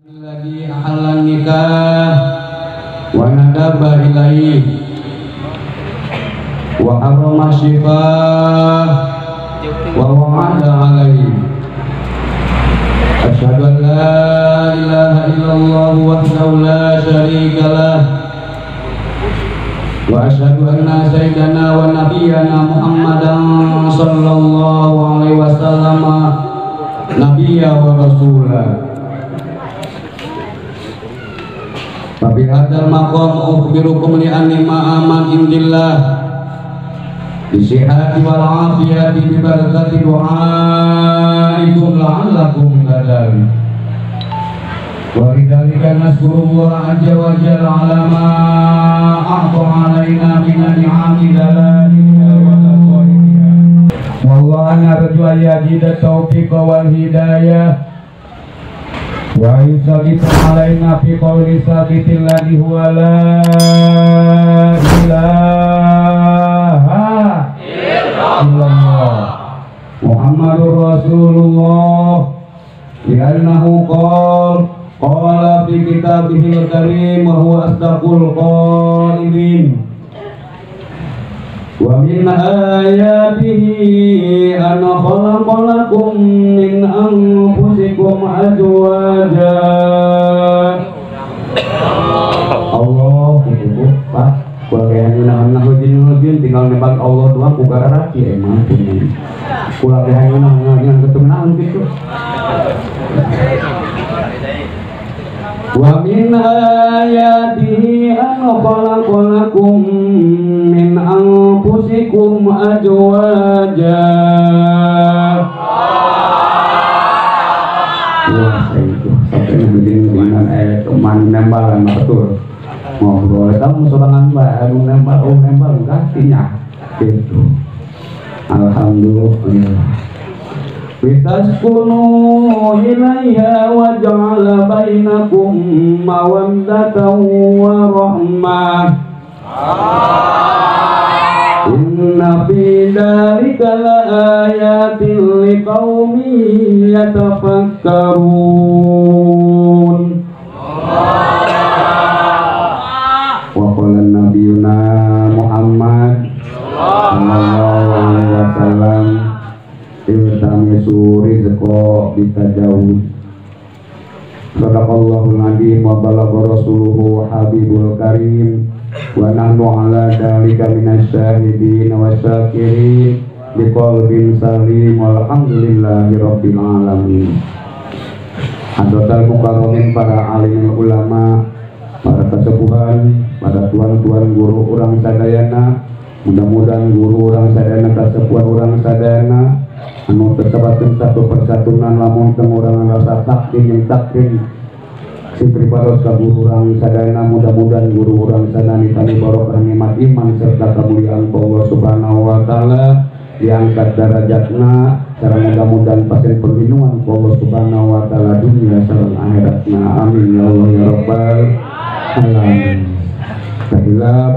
Alladzi ahalla nikah wa nadaba ilaihi wa harrama syifah wa wa'ada alaihi. Asyhadu an la ilaha illallah wahdahu la syarika lah wa asyhadu anna sayyidana wa nabiyyana Muhammadan sallallahu alaihi wasallam nabiyya wa rasulah. Fa bi hadzal maqam ukhbirukum li anni ma aman indillah bisihhati wal afiyati bi barakati du'aikum la'allakum tadalun. Wa lidzalika naskurullah azza wa jalla ala ma a'ta alaina min ni'ami dalaliha wa taqwaiha. Wallahu narju ayyajida taufiq wal hidayah wa yusallita alaina fi qawli sabitil ladzi huwa la ilaha illallah Muhammadur Rasulullah li'annahu qala fi kitabihil karim wa huwa asdaqul qailin. Wa min ayatihi an khalaqa lakum min anfusikum azwaja. Allah gitu Pak, kula kaya ngeunah hujin-hujin tinggal nembak Allah doang ku gararaki emang kuning. Kula kaya ngeunah ketemu naon kitu. Wa min ayatihi an khalaqa lakum min anfusikum azwaja. Wah, itu sampai ngeudeun cuman nembal mah betul. Ngobrol eta mun sorangan bae anu nembal oh nembal gantinya gitu. Alhamdulillah. Litaskunu ilaiha wa ja'ala bainakum mawaddatan wa rahmah. Inna fi dzalika laayatin liqaumin yatafakkarun. Wa qala nabiyuna Muhammad sallallahu alaihi wasallam iltamisu rizqa bitajawud. Sadaqallahul azim wa balagha rasuluhu habibul karim wa nahnu ala dzalika minasyahidin wa syakirin biqalbin salim walhamdulillahi rabbil alamin. Hadratal mukarramin, para alim ulama, para kesepuhan, para tuan-tuan guru urang sadayana, mudah-mudahan guru urang sadayana, kasepuhan urang sadayana anu tersebatkeun satu persatunan lamun pengurangan rasa takdim yang takdim sing pribados ka guru urang sadayana, mudah-mudahan guru urang sadayana tani barokah nikmat iman serta kemuliaan Allah Subhanahu wa taala, diangkat derajatna sareng mudah-mudahan pasien perlindungan Allah Subhanahu wa taala dunia sareng akhiratna. Amin ya Allah ya rabbal alamin. Kahilap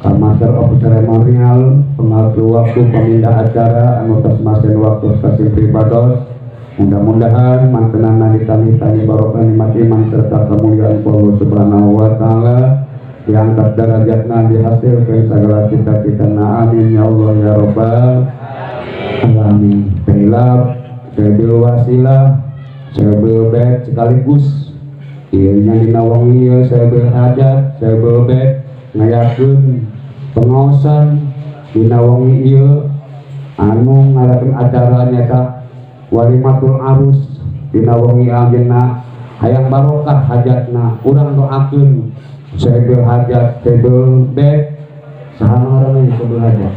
Master of Ceremonial, pengatur waktu pemindah acara, anggota semasen waktu stasiun pribados, mudah-mudahan mantenana ditami-tami barokah nikmat iman serta kemuliaan Allah Subhanahu wa taala, diangkat derajatna dihasilkan segala cita-citana. Amin ya Allah ya rabbal alamin. Kahilap sebil wasilah, sebil bed sekaligus ieu nya dina wengi ieu sebil hajat, sebil bed ngayakeun pengaosan dina wengi ieu anu ngadakeun acara nyaeta walimatul arus dina wengi ayeuna hayang barokah hajatna urang doakeun sebil hajat sebil bed saha ngaranna sebil hajat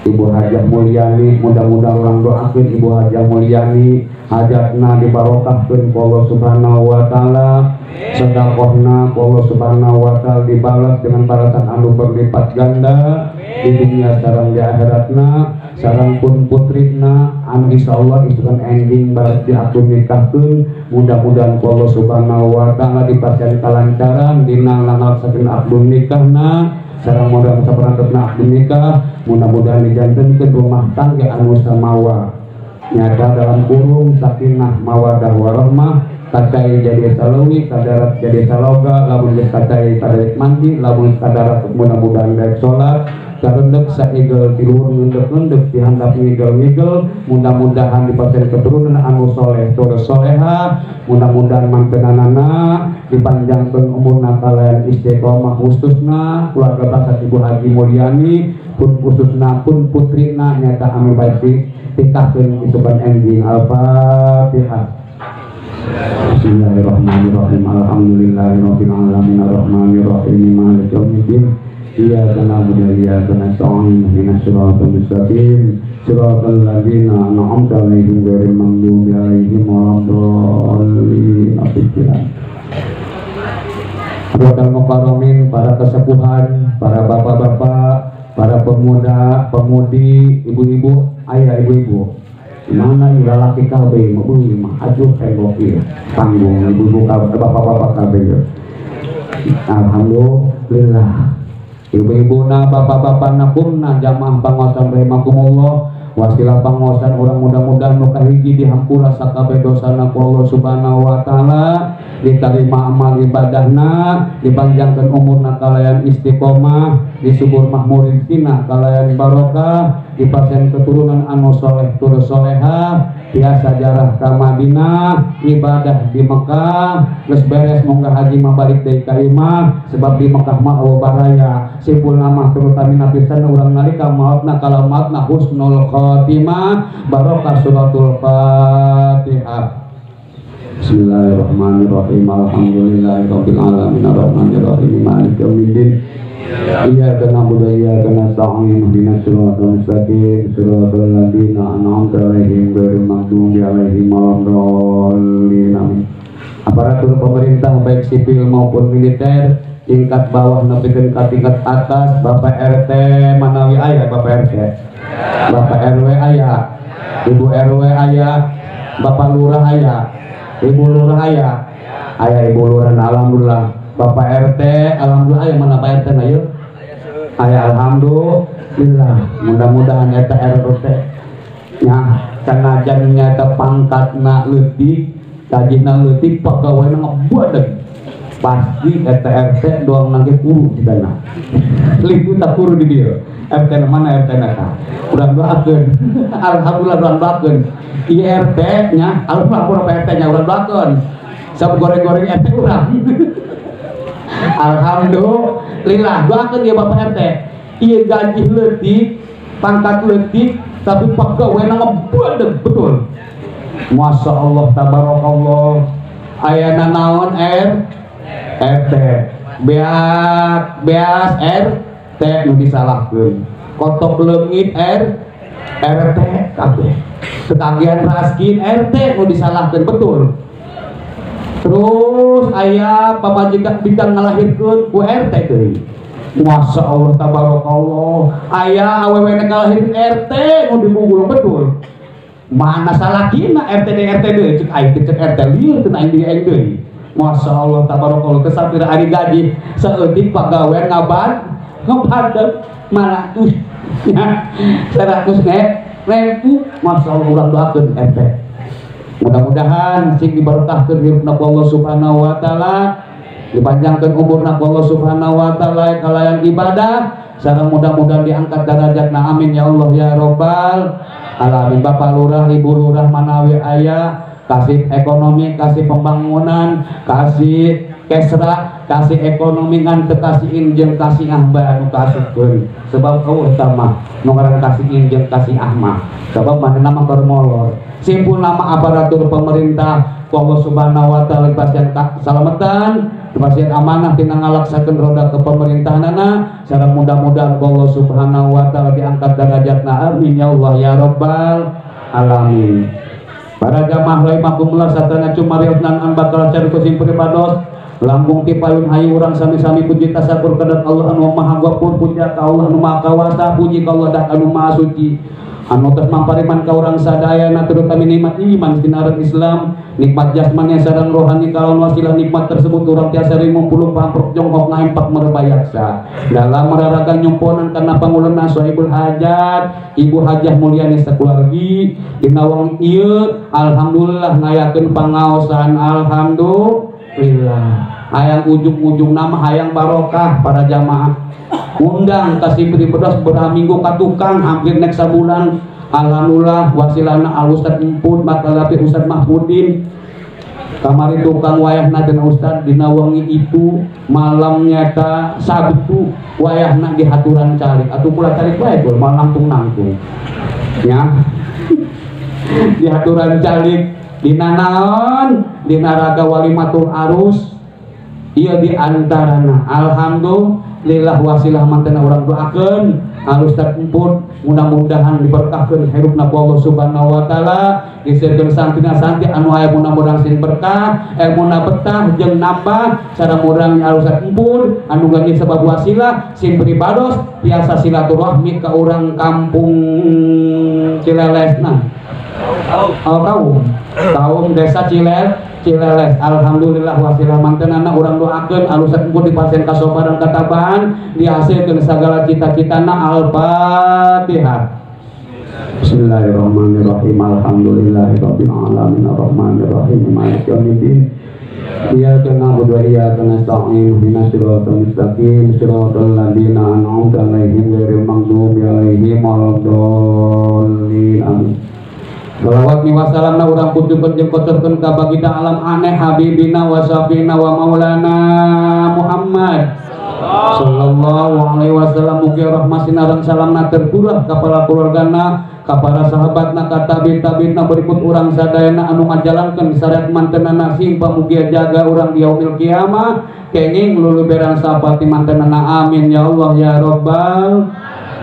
Ibu Hajah Mulyani, mudah-mudahan urang doakeun Ibu Hajah Mulyani hajatna dibarokahkeun ku Allah Subhanahu wa taala, sedekahna ku Allah Subhanahu wa taala dibalas dengan balasan anu berlipat ganda di dunia sareng di akhiratna, sareng pun putrina anu insyaallah isukan ending balas diatur nikahkeun, mudah-mudahan ku Allah Subhanahu wa taala dipasihan kalancaran dina langsakeun abdul nikahna sareng mudah saperantepna abdul nikah, mudah-mudahan dijantenkeun rumah tangga anu samawa. Nyata dalam kurung sakinah mawadah warahmah kacai jadi saleuwi kadarat jadi saloga lamun geus kacai kadarat mandi lamun kadarat mudah-mudahan daek salat karendek saigel ti luhur ngendek-ngendek di handap ngigel-ngigel mudah-mudahan dipasen keturunan anu soleh tur soleha mudah-mudahan mantenanana dipanjangkeun umurna kalayan istiqomah khususna keluarga bangsa Ibu Haji Mulyani pun khususna pun putrina nyata anu baik tikahkeun isukan enjing. Al-Fatihah. Bismillahirrahmanirrahim. Alhamdulillahirabbil alamin arrahmanirrahim maliki yaumiddin. Iyyaka na'budu wa iyyaka nasta'in ihdinas siratal mustaqim siratal ladzina an'amta 'alaihim ghairil maghdubi 'alaihim waladdallin. Hadratal mukarramin, para kesepuhan, para bapak-bapak, para pemuda, pemudi, ibu-ibu, ayah ibu-ibu. Mana lalaki kabeh mah mah ajuh tembok ieu panggung ibu-ibu bapak-bapak kabeh. Alhamdulillah. Ibu-ibu na bapak-bapak na kumna jamaah pangaosan rahimakumullah wasilah pangaosan urang mudah-mudahan nu kahiji dihampura sakabeh dosana ku Allah Subhanahu wa taala, diterima amal ibadahna, dipanjangkeun umurna kalayan istiqomah, disubur makmur rezekina kalayan barokah, dipasen keturunan anu soleh tur soleha, biasa jarah ka Madinah, ibadah di Mekah, geus beres munggah haji mah balik deui ka imah, sebab di Mekah mah eueuh baraya. Simpulna mah terutamina pisan urang nalika maotna kalau maotna husnul khatimah, barokah suratul Fatihah. Bismillahirrahmanirrahim. Alhamdulillahirabbil alamin arrahmanirrahim maliki yaumiddin. Iyyaka na'budu wa iyyaka nasta'in ihdinas siratal mustaqim siratal ladzina an'amta 'alaihim ghairil maghdubi 'alaihim waladdallin. Amin. Aparatur pemerintah baik sipil maupun militer, tingkat bawah nepikeun ka tingkat atas, Bapak RT manawi aya Bapak RT, Bapak RW aya, Ibu RW aya, Bapak Lurah aya, Ibu Lurah aya, aya Ibu Lurah alhamdulillah. Bapak RT alhamdulillah aya, mana Pak RT na yeuh? Aya alhamdulillah. Mudah-mudahan eta RT nya sanajan nyata pangkatna leutik, gajina leutik, pegawena ngebuadeg. Pasti eta RT doang nangge kuru di dana. Liku tak kuru di dieu. RT na mana RT na ka? Urang doakeun. Alhamdulillah urang doakeun. Ieu RT nya, alhamdulillah urang RT nya urang doakeun. Sab goreng-goreng RT urang. Alhamdulillah doakeun ieu Bapak RT. Ieu gaji leutik, pangkat leutik, tapi pegawena ngebuadeg betul. Masya Allah tabarakallah. Ayana naon R RT beak beas RT nu disalahkeun, kotok leungit R RT kabeh, ketagihan raskin RT nu disalahkeun betul. Terus aya pamajikan bidang ngalahirkeun ku RT deui. Masya Allah tabarakallah. Aya awewe ngalahirkeun RT nu dibugul betul. Mana salakina RT deui RT deui cek aing cek RT lieur teu aing deui aing deui. Masya Allah tabarakallah. Kesapir ari gaji saeutik pagawean ngaban ngepadeg malah tuh 100 ribu. Masya Allah urang doakeun RT. Mudah-mudahan sing diberkahkeun hirupna ku Allah Subhanahu wa taala, dipanjangkeun umurna ku Allah Subhanahu wa taala kalayan ibadah, sareng mudah-mudahan diangkat darajatna, amin ya Allah ya robbal alamin. Bapak Lurah, Ibu Lurah manawi aya, kasih ekonomi, kasih pembangunan, kasih kesra, kasih ekonomi ngan teu kasih injem kasih ahba anu kasihkeun. Sebab eueuh tah mah nu ngaran kasih injem kasih ahmah. Sebab manehna mah keur molor. Simpul nama aparatur pemerintah ku Allah Subhanahu wa taala dipasihan salametan, dipasihan amanah tina ngalaksakeun roda kepemerintahanana, sareng mudah-mudahan ku Allah Subhanahu wa taala diangkat darajatna, amin ya Allah ya robbal alamin. Para jamaah rahimakumullah satana cumariosnan an bakal cari ku simpuri pados lambung ti payun hayu urang sami-sami puji tasakur kadat Allah anu maha gafur, puji ka Allah anu maha kawasa, puji ka Allah anu maha suci. Anu tos mampariman ka urang sadayana terutama nikmat iman sinaran Islam, nikmat jasmani sareng rohani kalawan wasilah nikmat tersebut urang tiasa ngumpul pamprok jonghok ngaempak merbayaksa dalam merarakan nyumponan kana panguleuna sohibul hajat ibu hajah mulyani sakeluargi dina wong ieu alhamdulillah ngayakeun pangaosan alhamdulillah hayang ujung-ujung nama hayang barokah para jamaah undang kasih beri pedas beberapa minggu ka tukang hampir nek sabulan alhamdulillah wasilana al Ustad Emput makalapi Ustad Mahmudin kamari tukang wayahna dan Ustad dina wengi itu malamnya ta Sabtu wayahna dihaturan calik atuh kula calik wae gol mal nangtung-nangtung nya dihaturan calik dina naon dina raga walimatul arus ieu di antarana alhamdulillah wasilah mantena urang doakeun al Ustad Emput mudah-mudahan diberkahkeun hirupna ku Allah Subhanahu wa taala diseurkeun santina santi anu aya mudah-mudahan sing berkah ilmuna betah jeung nambah sareng urang al Ustad Emput anu ganti sebab wasilah sing pribados tiasa silaturahmi ka urang kampung Cileles nah oh kaum kaum desa Cileles alhamdulillah wasilah mantenana urang doakeun al Ustad Emput dipasien kasobaran katabahan dihasilkeun sagala cita-citana. Al-Fatihah. Bismillahirrahmanirrahim. Alhamdulillahirabbil alamin arrahmanirrahim maliki yaumiddin iyyaka na'budu wa iyyaka nasta'in ihdinas siratal mustaqim siratal ladzina an'amta 'alaihim ghairil maghdubi 'alaihim waladdallin. Amin. Salawat ni wasalamna urang pujukeun jeung kocorkeun ka baginda alam aneh habibina wa syafina wa maulana Muhammad sallallahu alaihi wasallam. Mugi rahmat sinareng salamna tercurah ka para keluargana, ka para sahabatna, ka tabi'in-tabi'inna berikut urang sadayana anu ngajalankeun syariat mantenana sing pamugia jaga urang di yaumil kiamah kenging luluberan sapati mantenana. Amin ya Allah ya rabbal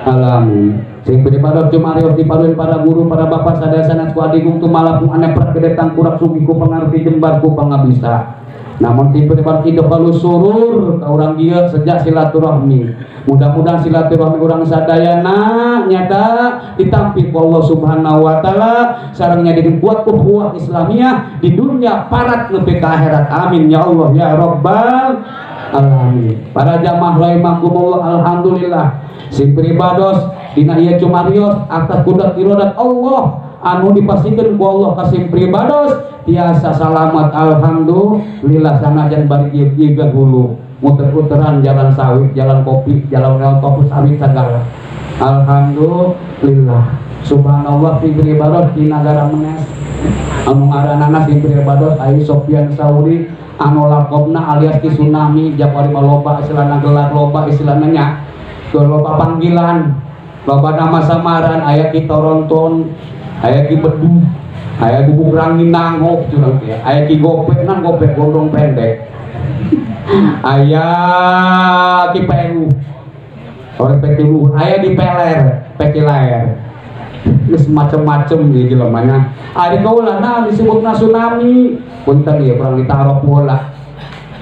alamin. Sing beribadah cumarios diparuin para guru, para bapak sadaya sanes ku adigung tumalapung aneh prak gede tangkurak sugih ku pangarti jembar ku pangabisa. Namun tipe hidup kalau surur ka urang dieu sejak silaturahmi. Mudah-mudahan silaturahmi urang sadayana nyata ditampi ku Allah Subhanahu wa taala sareng nyadikeun kuat ukhuwah Islamiyah di dunia parat nepi ka akhirat. Amin ya Allah ya rabbal alamin. Para jamaah rahimakumullah alhamdulillah sing pribados dina ieu cumarios atas kudat iradat Allah anu dipasikeun ku Allah ka sing pribados tiasa salamat alhamdulillah sanajan bari ieu hulu muter-muteran jalan sawit, jalan kopi, jalan kopi sawit sagala. Alhamdulillah subhanallah sing pribados di nagara Menes anu ngaranana sing pribados ai Sofyan Sauri anu lakobna alias ki tsunami japari loba istilahna gelar loba istilahna nya loba panggilan loba nama samaran aya ki Toronton aya ki Bedu aya gubuk ranginang hok curang teh aya ki gopek nan gopek gondrong pendek aya ki PU orang PTU aya di peler pekilaer geus macem-macem ieu jelemana ari kaula nah disebutna tsunami punten ieu urang ditaruh bola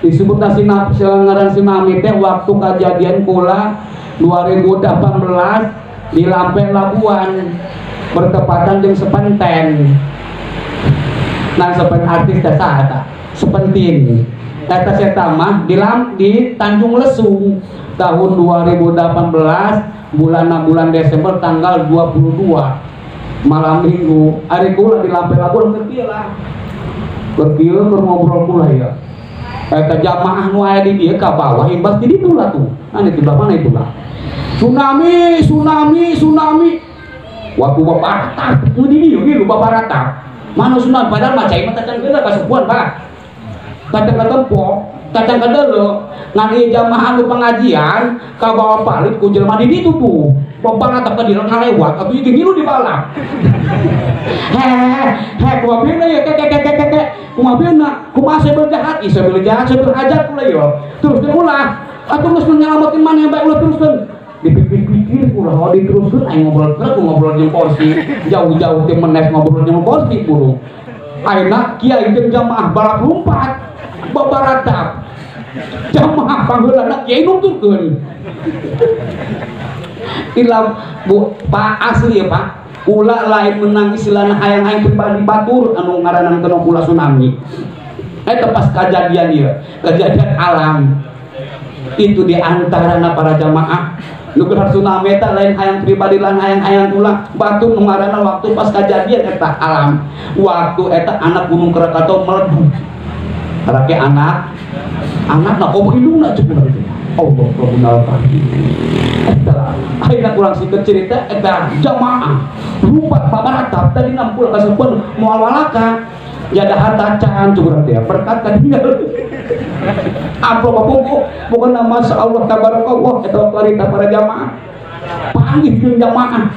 disebutna ngaran tsunami teh waktu kajadian kula 2018 di Lampe Labuan bertepatan dengan sepenten nah sepen artis teh saha ta sepentin eta eta mah di Tanjung Lesung tahun 2018 bulan Desember tanggal 22 malam minggu ari kula di Lampe Labuan keur kieu lah keur kieu keur ngobrol kula ya eta jamaah nu aya di dieu ka bawah imbas di ditu lah tuh nah di belah mana itu lah tsunami tsunami tsunami waktu bapak ratap itu di dieu gitu bapak ratap mana tsunami padahal mah cai mah tacan geuna kasubuhan Pak kacang katempo kacang kadelo ngan ieu jamaah anu pengajian ka bawah palit ku jelema di ditu tuh bapak ratap ka dieu ngalewat atuh ieu ngilu dibalap hehehe kumaha beuna ye ke ke ke ke kumaha beuna kumaha sebel jahat ieu sebel jahat sebel hajat kula ieu terus teh ulah atuh geus nyelamatin maneh bae ulah teruskeun dipikir-pikir ulah oh diteruskeun aing ngobrol terus ngobrol jeung kursi jauh-jauh teh menes ngobrol jeung kursi burung ayeuna kiai jeung jamaah balap lumpat babaratap jamaah pangheulana kiai nungtungkeun ilam Bu Pak asli ya Pak Kula lain menang istilahna hayang-hayang pribadi batur anu ngaranan kena kula tsunami. Eta pas kejadian ieu, kejadian alam. Itu di antarana para jamaah nu keur tsunami eta lain hayang pribadi lain hayang-hayang kula batur nu ngaranna waktu pas kejadian eta alam. Waktu eta anak Gunung Krakatau meleduk. Karake anak na komo indungna cek urang teh. Allah Rabbunal Karim. Eta ayeuna kurang sikeun cerita eta jamaah lupa babaratap tadi nampul kasepuan moal walaka jada harta can cek urang teh berkat katinggal. Amplop pupuk pokona masyaallah tabarakallah eta warita para jamaah. Panggih jeung jamaah.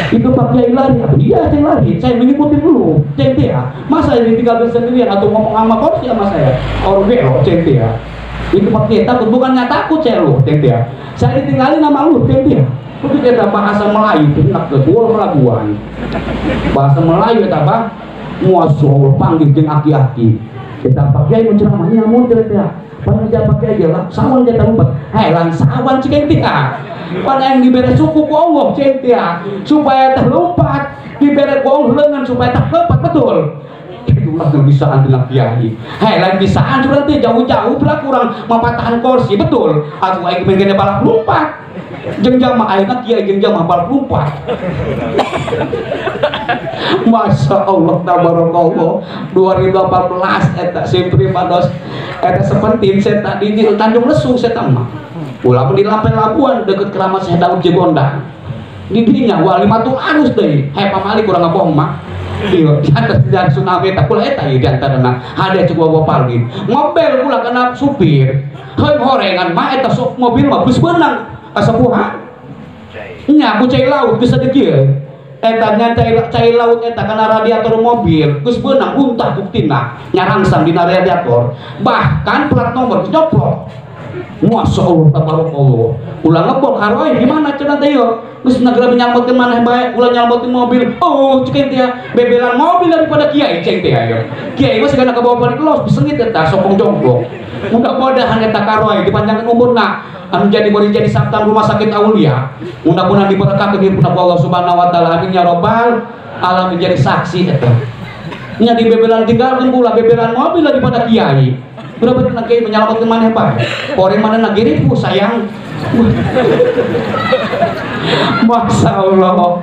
Itu Pak Kiai lari, apa dia yang lari? Saya mengikuti dulu, cek ya. Masa ini tinggal sendirian atau ngomong sama kursi sama saya? Orang gelo, cek ya. Itu Pak Kiai takut, bukannya takut saya lu, cek ya. Saya ditinggalin sama lu, cek ya. Itu kita bahasa Melayu, enak ke dua pelabuhan. Bahasa Melayu eta apa? Muasyaallah panggil jeung aki-aki. Kita Pak Kiai mau ceramahnya mun cek ya. Padahal dia Pak Kiai lah, sawan kita lupa. Hei, lan sawan cek ya. Pada yang diberi suku ku Allah cek ya, supaya terlompat, diberi ku Allah lengan supaya terlompat betul. Itulah yang bisa anti kiai. Hei, lain bisa hancur nanti jauh-jauh pula kurang mempatahan kursi betul. Atau aing pengen balap lompat. Jeung jamaah ayeuna kiai jeung jamaah balap lompat. Masya Allah tabarakallah 2018 eta sim primados eta sepentin saya tadi di Tanjung Lesung saya mah. Ulah di Lampai Labuan deket keramat Syekh Daud Jegondang. Di dinya walimatul arus deui. Hei pamali kurang ngabohong mah. Ieu di atas jalan tsunami eta kula eta ieu di antarana hade cek bawa palgin. Ngobel kula kana supir. Heuh horengan mah eta sok mobil mah geus beunang kasepuhan. Nya ku cai laut geus sadekieu. Eta nya cai laut eta kana radiator mobil geus beunang untah buktina nyarangsang dina radiator. Bahkan plat nomor geus nyoplok. Masya Allah tabarakallah. Ulah ngebok haroy gimana cenah teh ieu? Geus negara menyelamatkeun maneh bae, ulah nyelamatin mobil. Oh, cek teh bebelan mobil daripada kiai cek teh ayo. Kiai mah sagana ka bawa balik los sengit eta sokong jongklok. Mudah-mudahan eta karoy dipanjangkeun umurna anu jadi murid jadi sabtan rumah sakit Aulia. Mudah-mudahan diberkati ku Allah Subhanahu wa taala. Amin ya rabbal alamin jadi saksi eta. Nya dibebelan tinggalkeun ulah bebelan mobil daripada kiai. Berapa tenang kiai menyelamatkan maneh bae. Orang mana nagiripu sayang. Masya Allah.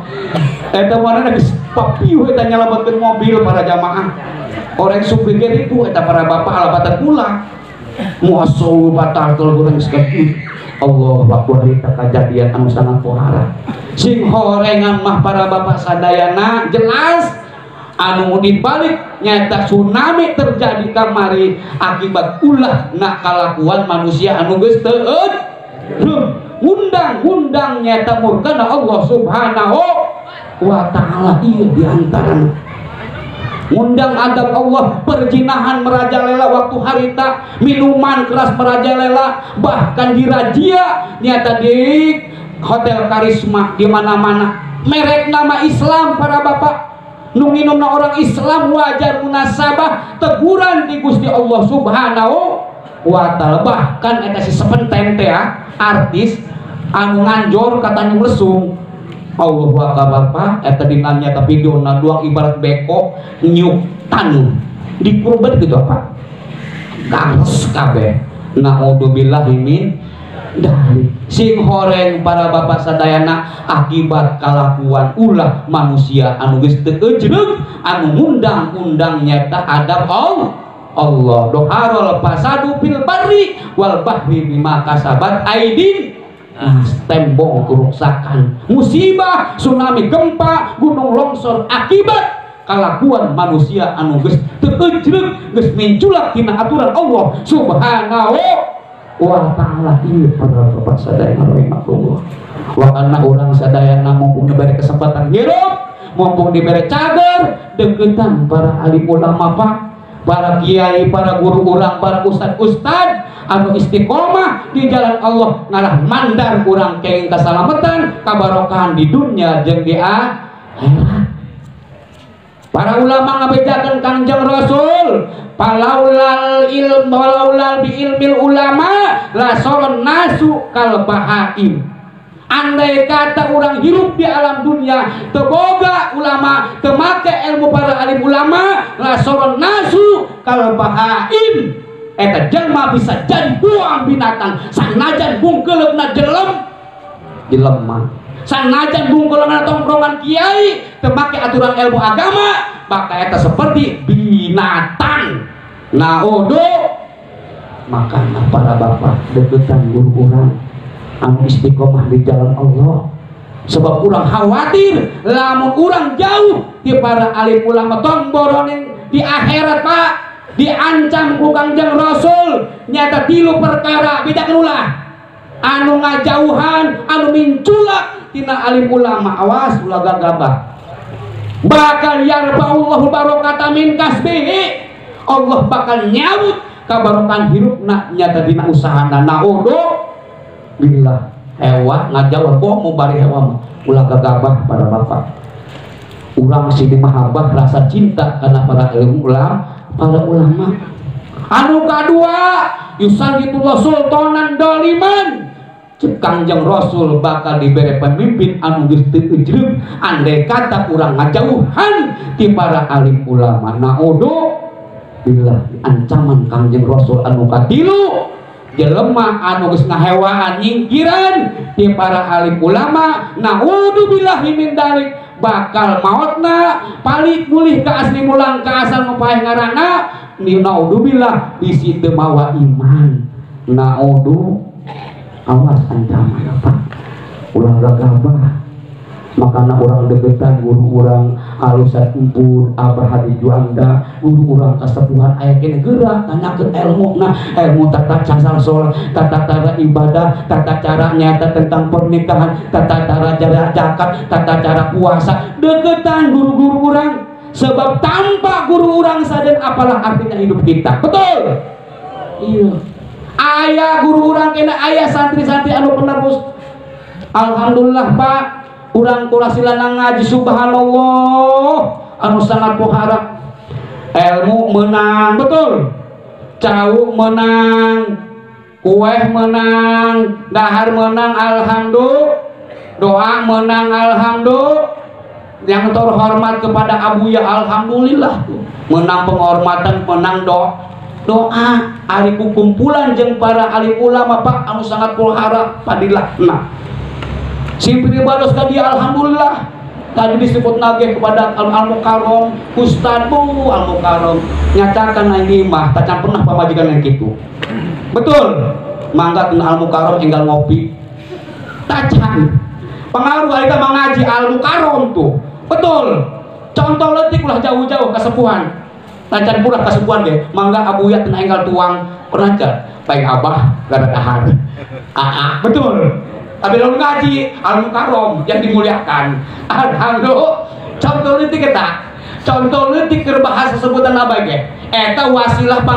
Eta mana geus papiuh eta nyelamatkeun mobil para jamaah. Orang supir ge ribu eta para bapak alabatan kula. Muasul batal tol urang geus Allah akbar eta kajadian anu sangat pohara. Sing horengan mah para bapak sadayana jelas anu dibalik nyata tsunami terjadi kamari akibat ulah nak kalakuan manusia anu geus teu undang-undang nyata murkana Allah Subhanahu wa taala. Ieu diantarana undang adab Allah, perjinahan merajalela waktu harita, minuman keras merajalela, bahkan dirajia nyata di hotel Karisma di mana-mana merek nama Islam para bapak nu nginumna orang Islam wajar munasabah teguran di Gusti Allah Subhanahu wa taala. Bahkan eta si sepenten teh artis anu nganjor ka Tanjung Lesung. Allahu akbar pak eta dina nyata videona doang ibarat beko nyuk tanu dikurban gitu apa gares kabeh. Naudzubillahi min dzalik. Sing horeng para bapak sadayana akibat kalakuan ulah manusia anu geus teu eujreug anu ngundang-undang nyata adab Allah. Doharul fasadu fil barri wal bahri bima kasabat aidin. Tembok kerusakan, musibah, tsunami, gempa, gunung longsor akibat kalakuan manusia anu geus teu eujreug geus minculak tina aturan Allah Subhanahu wa ta'ala. Ieu para bapak sadayana rahimakumullah. Wa kana urang sadayana mumpung diberi kesempatan hirup, mumpung diberi cager, deketan para alim ulama pak, para kiai, para guru urang, para ustad-ustad anu istiqomah di jalan Allah ngalah mandar urang kenging keselamatan, kabarokahan di dunia jeung di akhirat. Para ulama ngabejakeun Kangjeng Rasul, palaulal ilm walaulal bi ilmil ulama la soron nasu kal bahaim. Andai kata orang hirup di alam dunia teboga ulama, temake ilmu para alim ulama, lasoron nasu kalau bahaim eta jelma bisa jadi buang binatang sanajan bungkeuleuna jelem jelema, sanajan bungkeuleuna tongkrongan kiai temake aturan ilmu agama, maka eta seperti binatang. Naudzu. Makana para bapak deketan guru urang anu istiqomah di jalan Allah, sebab urang khawatir lamun urang jauh di para alim ulama tong boronin di akhirat Pak diancam ku Kangjeng Rasul nyata tilu perkara bedakeun ulah anu ngajauhan anu minculak tina alim ulama, awas ulah gagabah bakal yarfa'ullahu barokata min kasbihi, Allah bakal nyabut kabarokan hirupna nyata dina usahana. Naudzu billah. Hewa ngajauh kok mau bari hewa ulah gagabah para bapak. Urang sini mahabbah rasa cinta karena para ilmu ulama, para ulama. Anu kadua yusallitullah sultanan doliman, cek Kangjeng Rasul bakal dibere pemimpin anu geus teu ujreug andai kata urang ngajauhan ti para alim ulama. Naudzu billah. Ancaman Kangjeng Rasul anu katilu jelema anu geus ngahewaan nyingkiran ti para alim ulama, naudzubillahi min dzalik, bakal maotna palik mulih ka asli mulang ka asal nu paeh ngaranna, naudzubillah bisi teu mawa iman. Naudzu. Awas ancaman apa ulah gagabah. Makana urang deketan guru urang alusan empun Abah Hadi Juanda, guru urang kasepuhan aya kene geura tanyakeun ilmuna, ilmu tata cara salat, tata cara ibadah, tata cara nyata tentang pernikahan, tata cara zakat, tata cara puasa. Deketan guru-guru urang, sebab tanpa guru urang saden apalah artinya hidup kita. Betul? Iya. Aya guru urang kena aya santri-santri anu penerus. Alhamdulillah Pak, urang kulasilana ngaji subhanallah anu sangat pohara, ilmu menang, betul, cau menang, kue menang, dahar menang, alhamdulillah, doa menang, alhamdulillah, yang terhormat kepada Abuya alhamdulillah, menang penghormatan, menang doa. Ari kumpulan jeung para alim ulama Pak anu sangat pohara padilah. Nah simpri bados ka dia alhamdulillah tadi disebut nage kepada Al-Mukarrom Ustad bu Al-Mukarrom nyatakan aing mah tacan pernah pamajikan yang kitu. Betul, mangga tina Al-Mukarrom enggal ngopi tacan pengaruh ari mengaji Al-Mukarrom tuh. Betul, contoh leutik ulah jauh-jauh kasepuhan tacan pula kasepuhan ge mangga abuya tina enggal tuang pernah baik abah gara dahar aa. Betul. Tapi lalu ngaji Al-Mukarrom yang dimuliakan. Alhamdulillah. Contoh leutik eta. Contoh leutik keur bahasa sebutan abah ge. Eta wasilah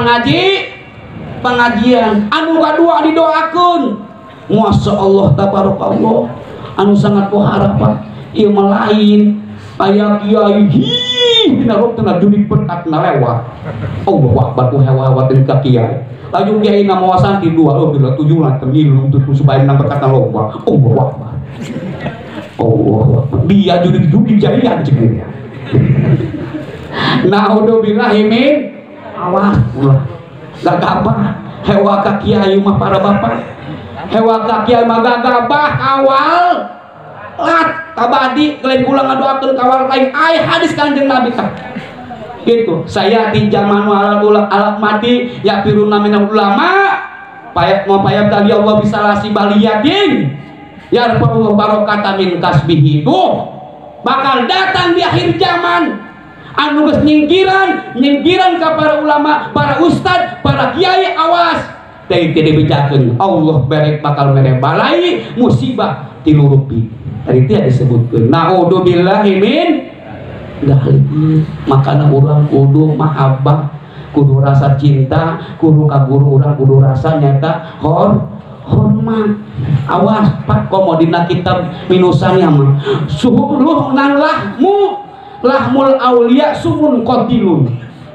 pengajian. Anu kadua didoakeun. Masya Allah tabarakallah. Anu sangat pohara Pak. Ieu mah lain aya kiai hi dina rok teu judik berkatna lewat. Allahu akbar ku hewa-hewa ka kiai. Laju kiai na mawa santri dua, oh bila tujuh lah temilu untuk supaya menang berkata lomba. Allah akbar. Allah akbar. Dia judik-judik jadian cek dia. Naudzubillahi min awas ulah. Gagabah hewa ka kiai mah para bapak. Hewa ka kiai mah gagabah awal lat tabadi lain ulang ngadoakeun kawal lain ai hadis Kanjeng Nabi tah. Gitu, saya di zaman alat mati ya firuna minal ulama payat mau payat tadi Allah bisa lasi baliyatin ya yarfa'ullahu barokata min kasbihi. Tuh bakal datang di akhir zaman anu geus nyingkiran ka para ulama, para ustad, para kiai, awas teh teu dibejakeun Allah berek bakal mere balai musibah tilu rupi. Tadi teh disebutkeun naudzubillahi min dzalik. Makana urang kudu mahabbah, kudu rasa cinta, kudu ka guru urang kudu rasa nyata hormat. Awas Pak komo dina kitab minusannya mah suhuluh nang lahmu lahmul aulia sumun qatilun.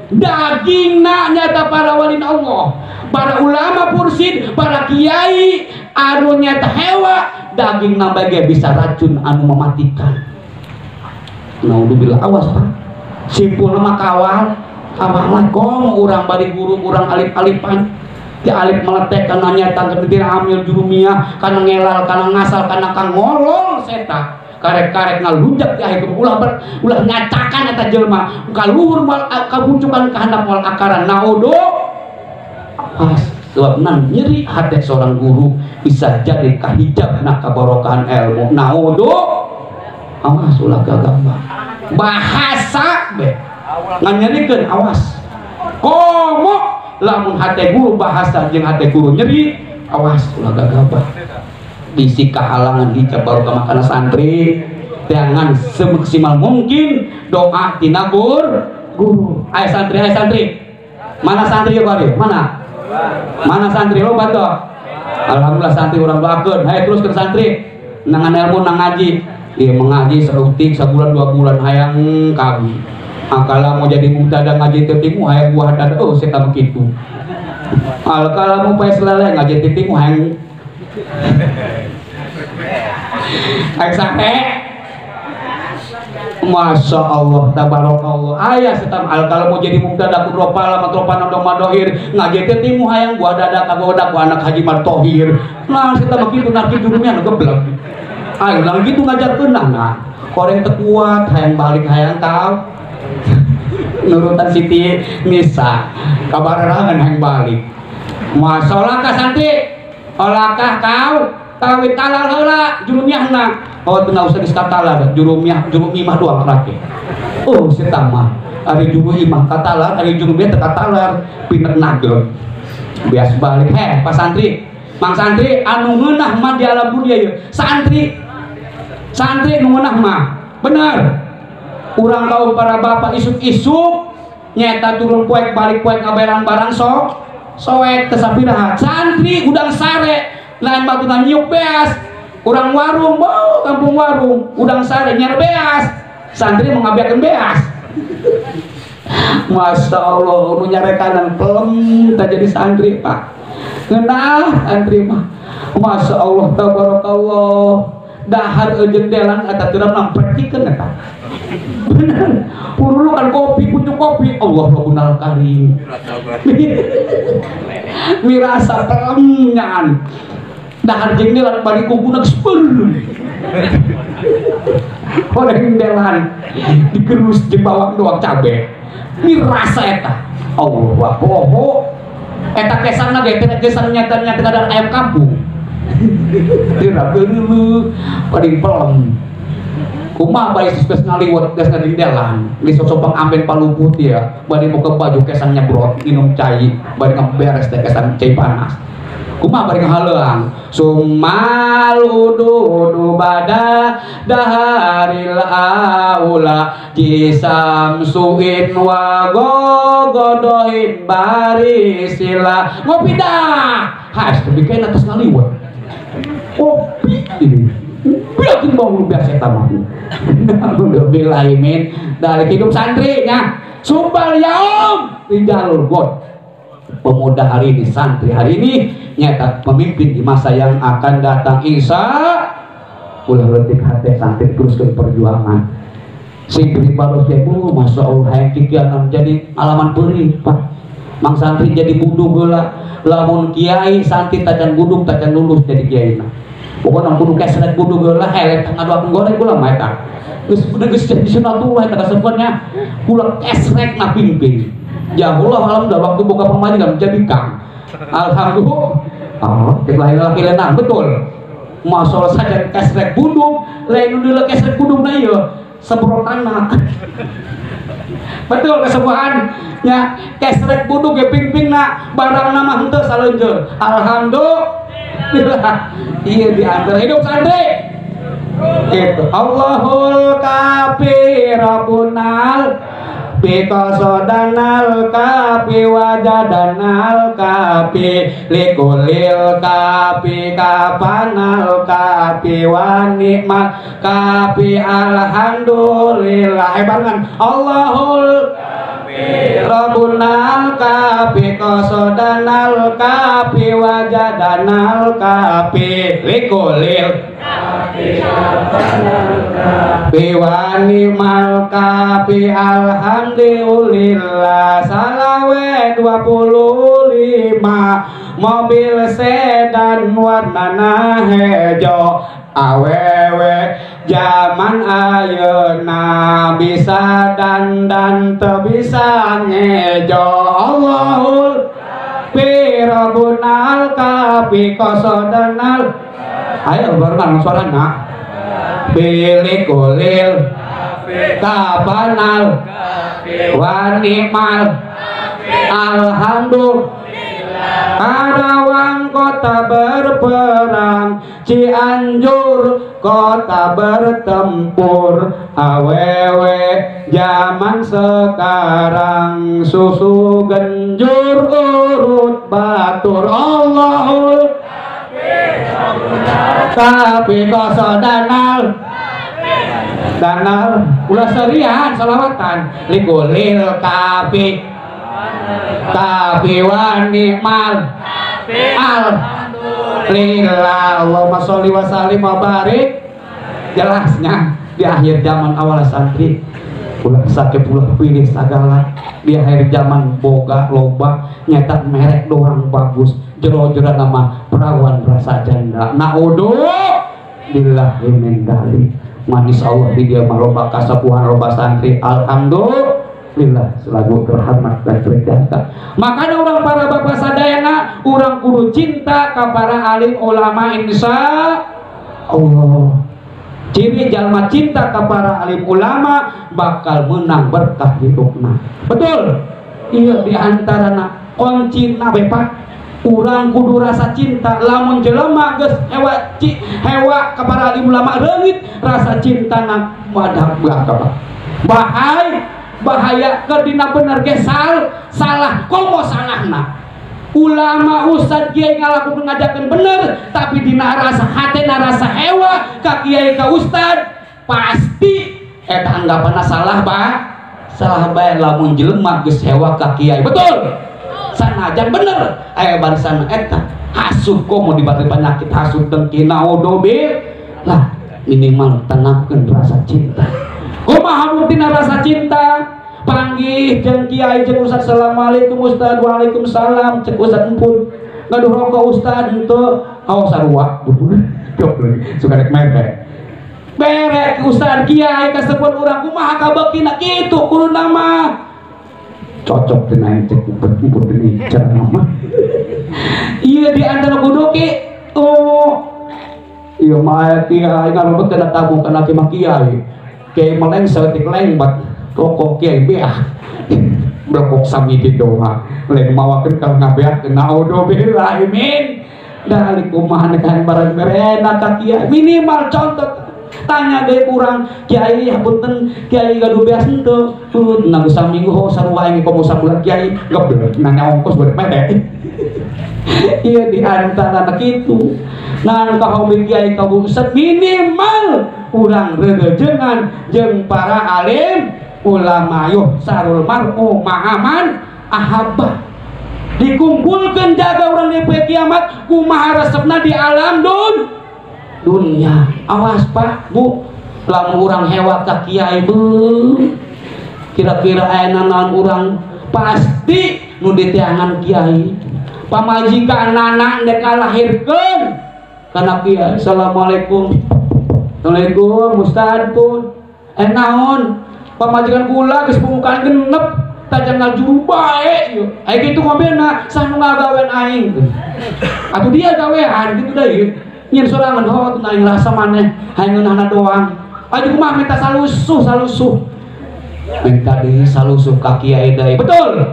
Dagingna nyata para wali Allah, para ulama pursid, para kiai anu nyata hewa Daging nambah ge bisa racun anu mematikan. Naudzubillah, awas Pak. Simpul mah kawal, kawalan kong urang bari guru urang alif-alifan. Ti alif meletek kana nyata kana amil jurumiyah, kana ngelal, kana ngasal, kana ngolol seta. Karek-karek ngalunjak di akhir ulah ulah nyacakan eta jelema ka luhur moal kabucukan ka handap moal akaran. Naudzu. Awas, sebab nan nyeri hati seorang guru bisa jadi kahijab na kabarokahan ilmu. Naudzu. Awas ulah gagabah. Bahasa be nganyerikeun awas. Komo lamun hate guru bahasa jeung hate guru nyeri, awas ulah gagabah. Bisi kahalangan hijab barokah makana santri jangan semaksimal mungkin doa tina guru. Ayo santri, ayo santri. Mana santri ya bari? Mana? Mana santri lo bantu? Alhamdulillah santri urang doakeun. Hayo teruskeun santri. Nangan ilmu nang ngaji. Iya mengaji seutik sebulan dua bulan hayang kami. Akala mau jadi mubtada ngaji tetimu hayang buah dada, oh saya tak begitu. Alkala mau pes lele ngaji tetimu hayang hayang sate. Masya Allah, tabarakallah. Ayah setam alkala mau jadi mubtada kudropala matropana domadohir ngaji tetimu hayang buah dada kagoda ku anak haji martohir. Nah saya tak begitu nak jurumnya geblek. Ayo lang gitu ngajarkeun nah. Koreng teu kuat hayang balik hayang tau. Nurutan Siti Nisa. Kabarerangan hayang balik. Masalah ka santri. Olakah kau kawit talal heula jurumiahna. Oh teu usah geus katalar jurumiah juru imah doang rake. Oh setan mah ari juru imah katalar ari jurumiah teu katalar pinek nagel. Bias balik heh Pak santri. Mang santri anu ngeunah mah di alam dunia ieu. Santri santri nu ngeunah mah bener urang kaum para bapak isuk-isuk nyeta turun poek balik poek ngabayaran barang sok soek teu sapiraha santri udang sare lain batuna nyiuk beas urang warung bau kampung warung udang sare nyer beas santri mengabiakeun beas. Masya Allah nu nyarekanan pelem teh jadi santri Pak ngeunah santri mah. Masya Allah tabarakallah dahar eujeun delan eta teu nampretikeun eta. Bener. Purulukan kopi pucuk kopi Allah Rabbunal Karim. Mirasa pelem nyaan. Dahar jeung delan bari kuguna geus peuleuh. Horeng delan digerus jeung bawang doang cabe. Mirasa eta. Allah poho. Eta kesangna ge teh kesang nyata-nyata kadar ayam kampung. Tira beuleuh paling pelem. Kumaha bae geus ngaliwat geus ngadingdelan, geus sosopang amben paluput ya, bari muka baju kesang nyebrot minum cai, bari ngaberes teh kesang cai panas. Kumaha bari ngahaleuang sumalududu bada daharil aula jisamsuin wa gogodohin barisila ngopi dah has tapi kayaknya atas ngaliwat kopi ini biakin bau biasa eta mah. Alhamdulillah min dari hidup santri nya sumbal yaum jalur god. Pemuda hari ini, santri hari ini nyata pemimpin di masa yang akan datang. Insya ulah letik hati santri teruskan perjuangan. Sing baros ya bu, masya Allah hayang kikianan jadi alaman perih Pak. Mang santri jadi budug heula, lamun kiai santri tacan budug tacan lulus jadi kiai mah. Pokokna kudu kesret budug heula elek ngadoakeun goreng kula mah eta. Geus geus jadi sunatullah eta kasepuannya kula kesrek na pingping. Ya Allah alhamdulillah waktu buka pemajikan jadi kang. Alhamdulillah. Oh, lahir laki betul. Masalah saja kesrek budug, lain nu kesrek budug na ieu semprotanna. Betul kesepuhan nya kesrek budug ge pingpingna barang nama henteu saleunjeur. Alhamdulillah. Iya di antara hidup santri. Itu Allahul kafi rabbunal bikosodanal kafi wajadanal kafi likulil kafi kapanal kafi wa nikmat kafi alhamdulillah. Barengan Allahul kafi rabbunal kafi kosodanal kafi wajadanal kafi likulil Biwani malkapi alhamdulillah salawe 25 mobil sedan warna hejo awewe zaman ayeuna bisa dandan teu bisa ngejo Allahul pirabunal kapi kosodanal ayo bareng suarana pilih kulil kapanal wanimal alhamdulillah Karawang kota berperang Cianjur kota bertempur awewe zaman sekarang susu genjur urut batur Allahul tapi kosodanal danal ulah serian salawatan likulil kapi tapi wanimal alhamdulillah Allahumma sholli wa sallim wa barik. Jelasnya di akhir zaman awal santri ulah sakit ulah pilih segala di akhir zaman boga loba nyata merek doang bagus jero-jero nama perawan rasa janda naudzubillahi min dzalik. Manis Allah di dia mah loba kasapuhan loba santri alhamdulillah selalu berhormat dan berjasa. Makanya orang para bapak sadayana orang kudu cinta ke para alim ulama insya Allah. Ciri jalma cinta ke para alim ulama bakal menang berkah hidupna. Betul? Iya di antarana kunci na bapak urang kudu rasa cinta lamun jelema geus hewa hewa ke para alim ulama reungit rasa cinta na wadah bahaya bahaya kedina bener ge salah komo salahna ulama ustad kiai ngalakukeun ngajakeun bener tapi dina rasa hatena rasa hewa ka kiai ka ustad pasti eta anggapanna salah ba salah bae lamun jelema geus hewa ka kiai betul sanajan bener aya barisan eta hasud komo dibati penyakit hasud dengki naudzubillah minimal tanamkeun rasa cinta. Kumaha buktina rasa cinta panggih jeung kiai jeung ustad assalamualaikum ustad waalaikumsalam cek ustad empun gaduh rokok ustad henteu awas sarua suka rek merek berek ustad kiai kasepun urang kumaha kabekina kitu kudu nama cocok cenah cek empun deui cara mah ieu di antara kudu ki oh ieu mah kiai ngalebet kana tamu kana ki mah kiai kiai meleng saeutik lengbat rokok kiai beah rokok sami di doa leng mawakeun ka ngabeah naudzubillahi min dzalik kumaha nekahan barang merena ka kiai minimal contoh tanya deui urang kiai hapunten kiai gaduh beas henteu nah geus saminggu ho sarua aing komo sabulan kiai geblek nanya ongkos beureut mete ieu di antara kitu ngan ka hobi kiai ka ustad minimal urang rerejengan jeung para alim ulama yuh sarul mar'u ma'aman ahabah dikumpulkan jaga urang di poe kiamat kumaha resepna di alam dunia. Awas Pak Bu lamun urang hewa ka kiai beuh kira-kira aya naon urang pasti nu diteangan kiai pamajikan anak dek ngalahirkeun kana kiai assalamualaikum Assalamualaikum ustad pun naon pamajikan kula geus pumukaan genep tajam ngajuru bae ieu aya kitu ngombeuna sah nu ngagawean aing atuh dia gawean kitu deui nyin sorangan ho atuh aing rasa maneh hayang ngeunahna doang aju kumaha minta salusuh salusuh minta deui salusuh ka kiai deui betul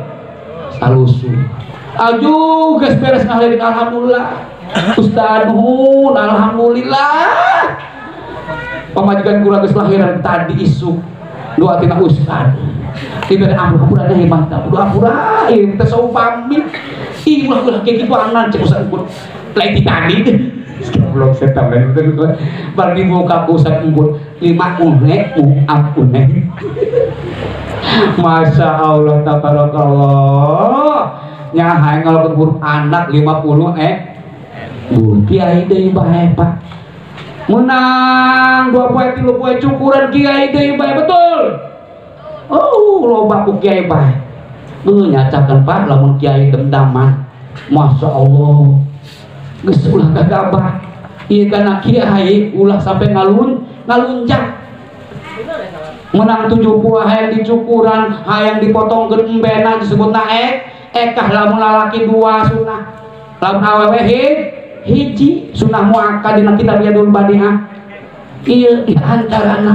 salusuh aju geus beres ngahlirik alhamdulillah ustad nuhun alhamdulillah pamajikan kula geus lahiran tadi isuk doa tina ustad diberi ampura deui mah doa ampura ieu teh saupami ih ulah kieu kitu anan cek ustad pun lain ti tadi goblok setan lain bar dibuka ku ustad pun 5 unek unek Masya Allah tabarakallah nya hayang ngalakukeun huruf anak 50 bu kiai deui bae Pak Menang 2 poe 3 poe cukuran kiai deui bae betul. Oh loba ku kiai bae. Beuh nyacakeun Pak lamun kiai dendaman. Masya Allah. Geus ulah gagabah. Ieu kana kiai ulah sampai ngalunjak. Menang 7 buah hayang dicukuran, hayang dipotongkeun embena disebutna ekah lamun lalaki 2 sunah. Lamun awewe hiji sunah muakkad dina kitab Yadul Badiah. Ieu di antarana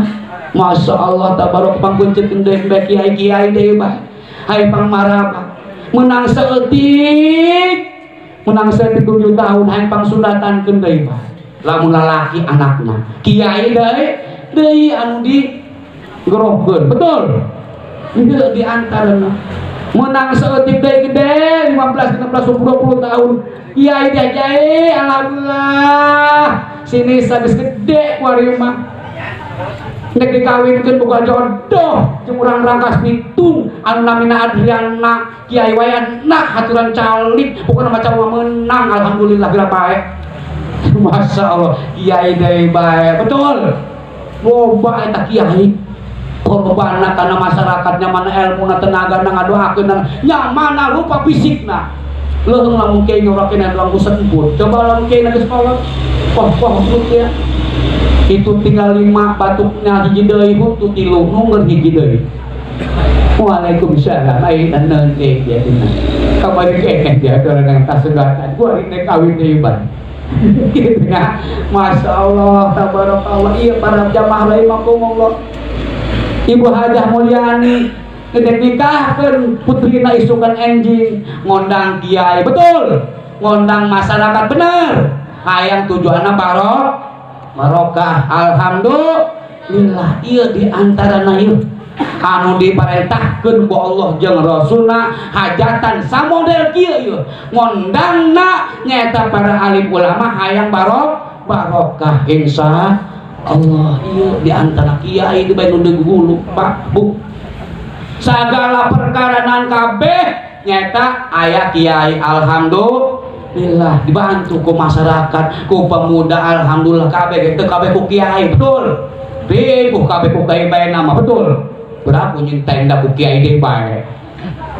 Masya Allah tabarok pangkunceun deui bae kiai-kiai deui bae. Hayang pangmaraba. Menang saeutik 7 tahun hayang pangsundatankeun deui bae. Lamun lalaki anakna kiai deui anu di gerohkeun betul. Ieu di antarana menang saeutik deui gede 15 16 20 tahun kiai diajai alhamdulillah sini geus gede kuari mah nek dikawinkeun boga jodoh jeung urang Rangkas Bitung anu namina Adriana kiai wae anak haturan calik pokona maca menang alhamdulillah bila bae. Masya Allah kiai deui bae betul. Loba eta kiai korbanna kana masyarakatnya mana ilmuna tenagana ngadoakeun nya mana rupa fisikna leuheung lamun kiai ngorokeun doang ku semput coba lamun kiai geus kolot poh-poh ya itu tinggal 5 batuknya hiji deui hutu 3 nungger hiji deui. Waalaikumsalam ai naneun deui dia dina kamari keneh dia orang kasegatan gua rek kawin deui ban gitu ya. Masya Allah tabarakallah. Iya para jamaah rahimakumullah. Ibu Hajah Mulyani ngedek nikahkeun putrina isukan enjing ngondang kiai betul, ngondang masyarakat bener, hayang tujuanna barokah alhamdulillah. Ieu di antarana ieu anu diparentahkeun ku Allah jeung Rasulna hajatan samodel kieu ieu ngondangna nyaeta para alim ulama hayang barokah insya Allah. Iya di antara kiai itu bae nu gulu Pak Bu sagala perkara nan kabeh nyata aya kiai alhamdulillah dibantu ku masyarakat ku pemuda alhamdulillah kabeh teu kabeh ku kiai betul ribuh kabeh ku kiai bae nama betul berapa nyintain ku kiai deui bae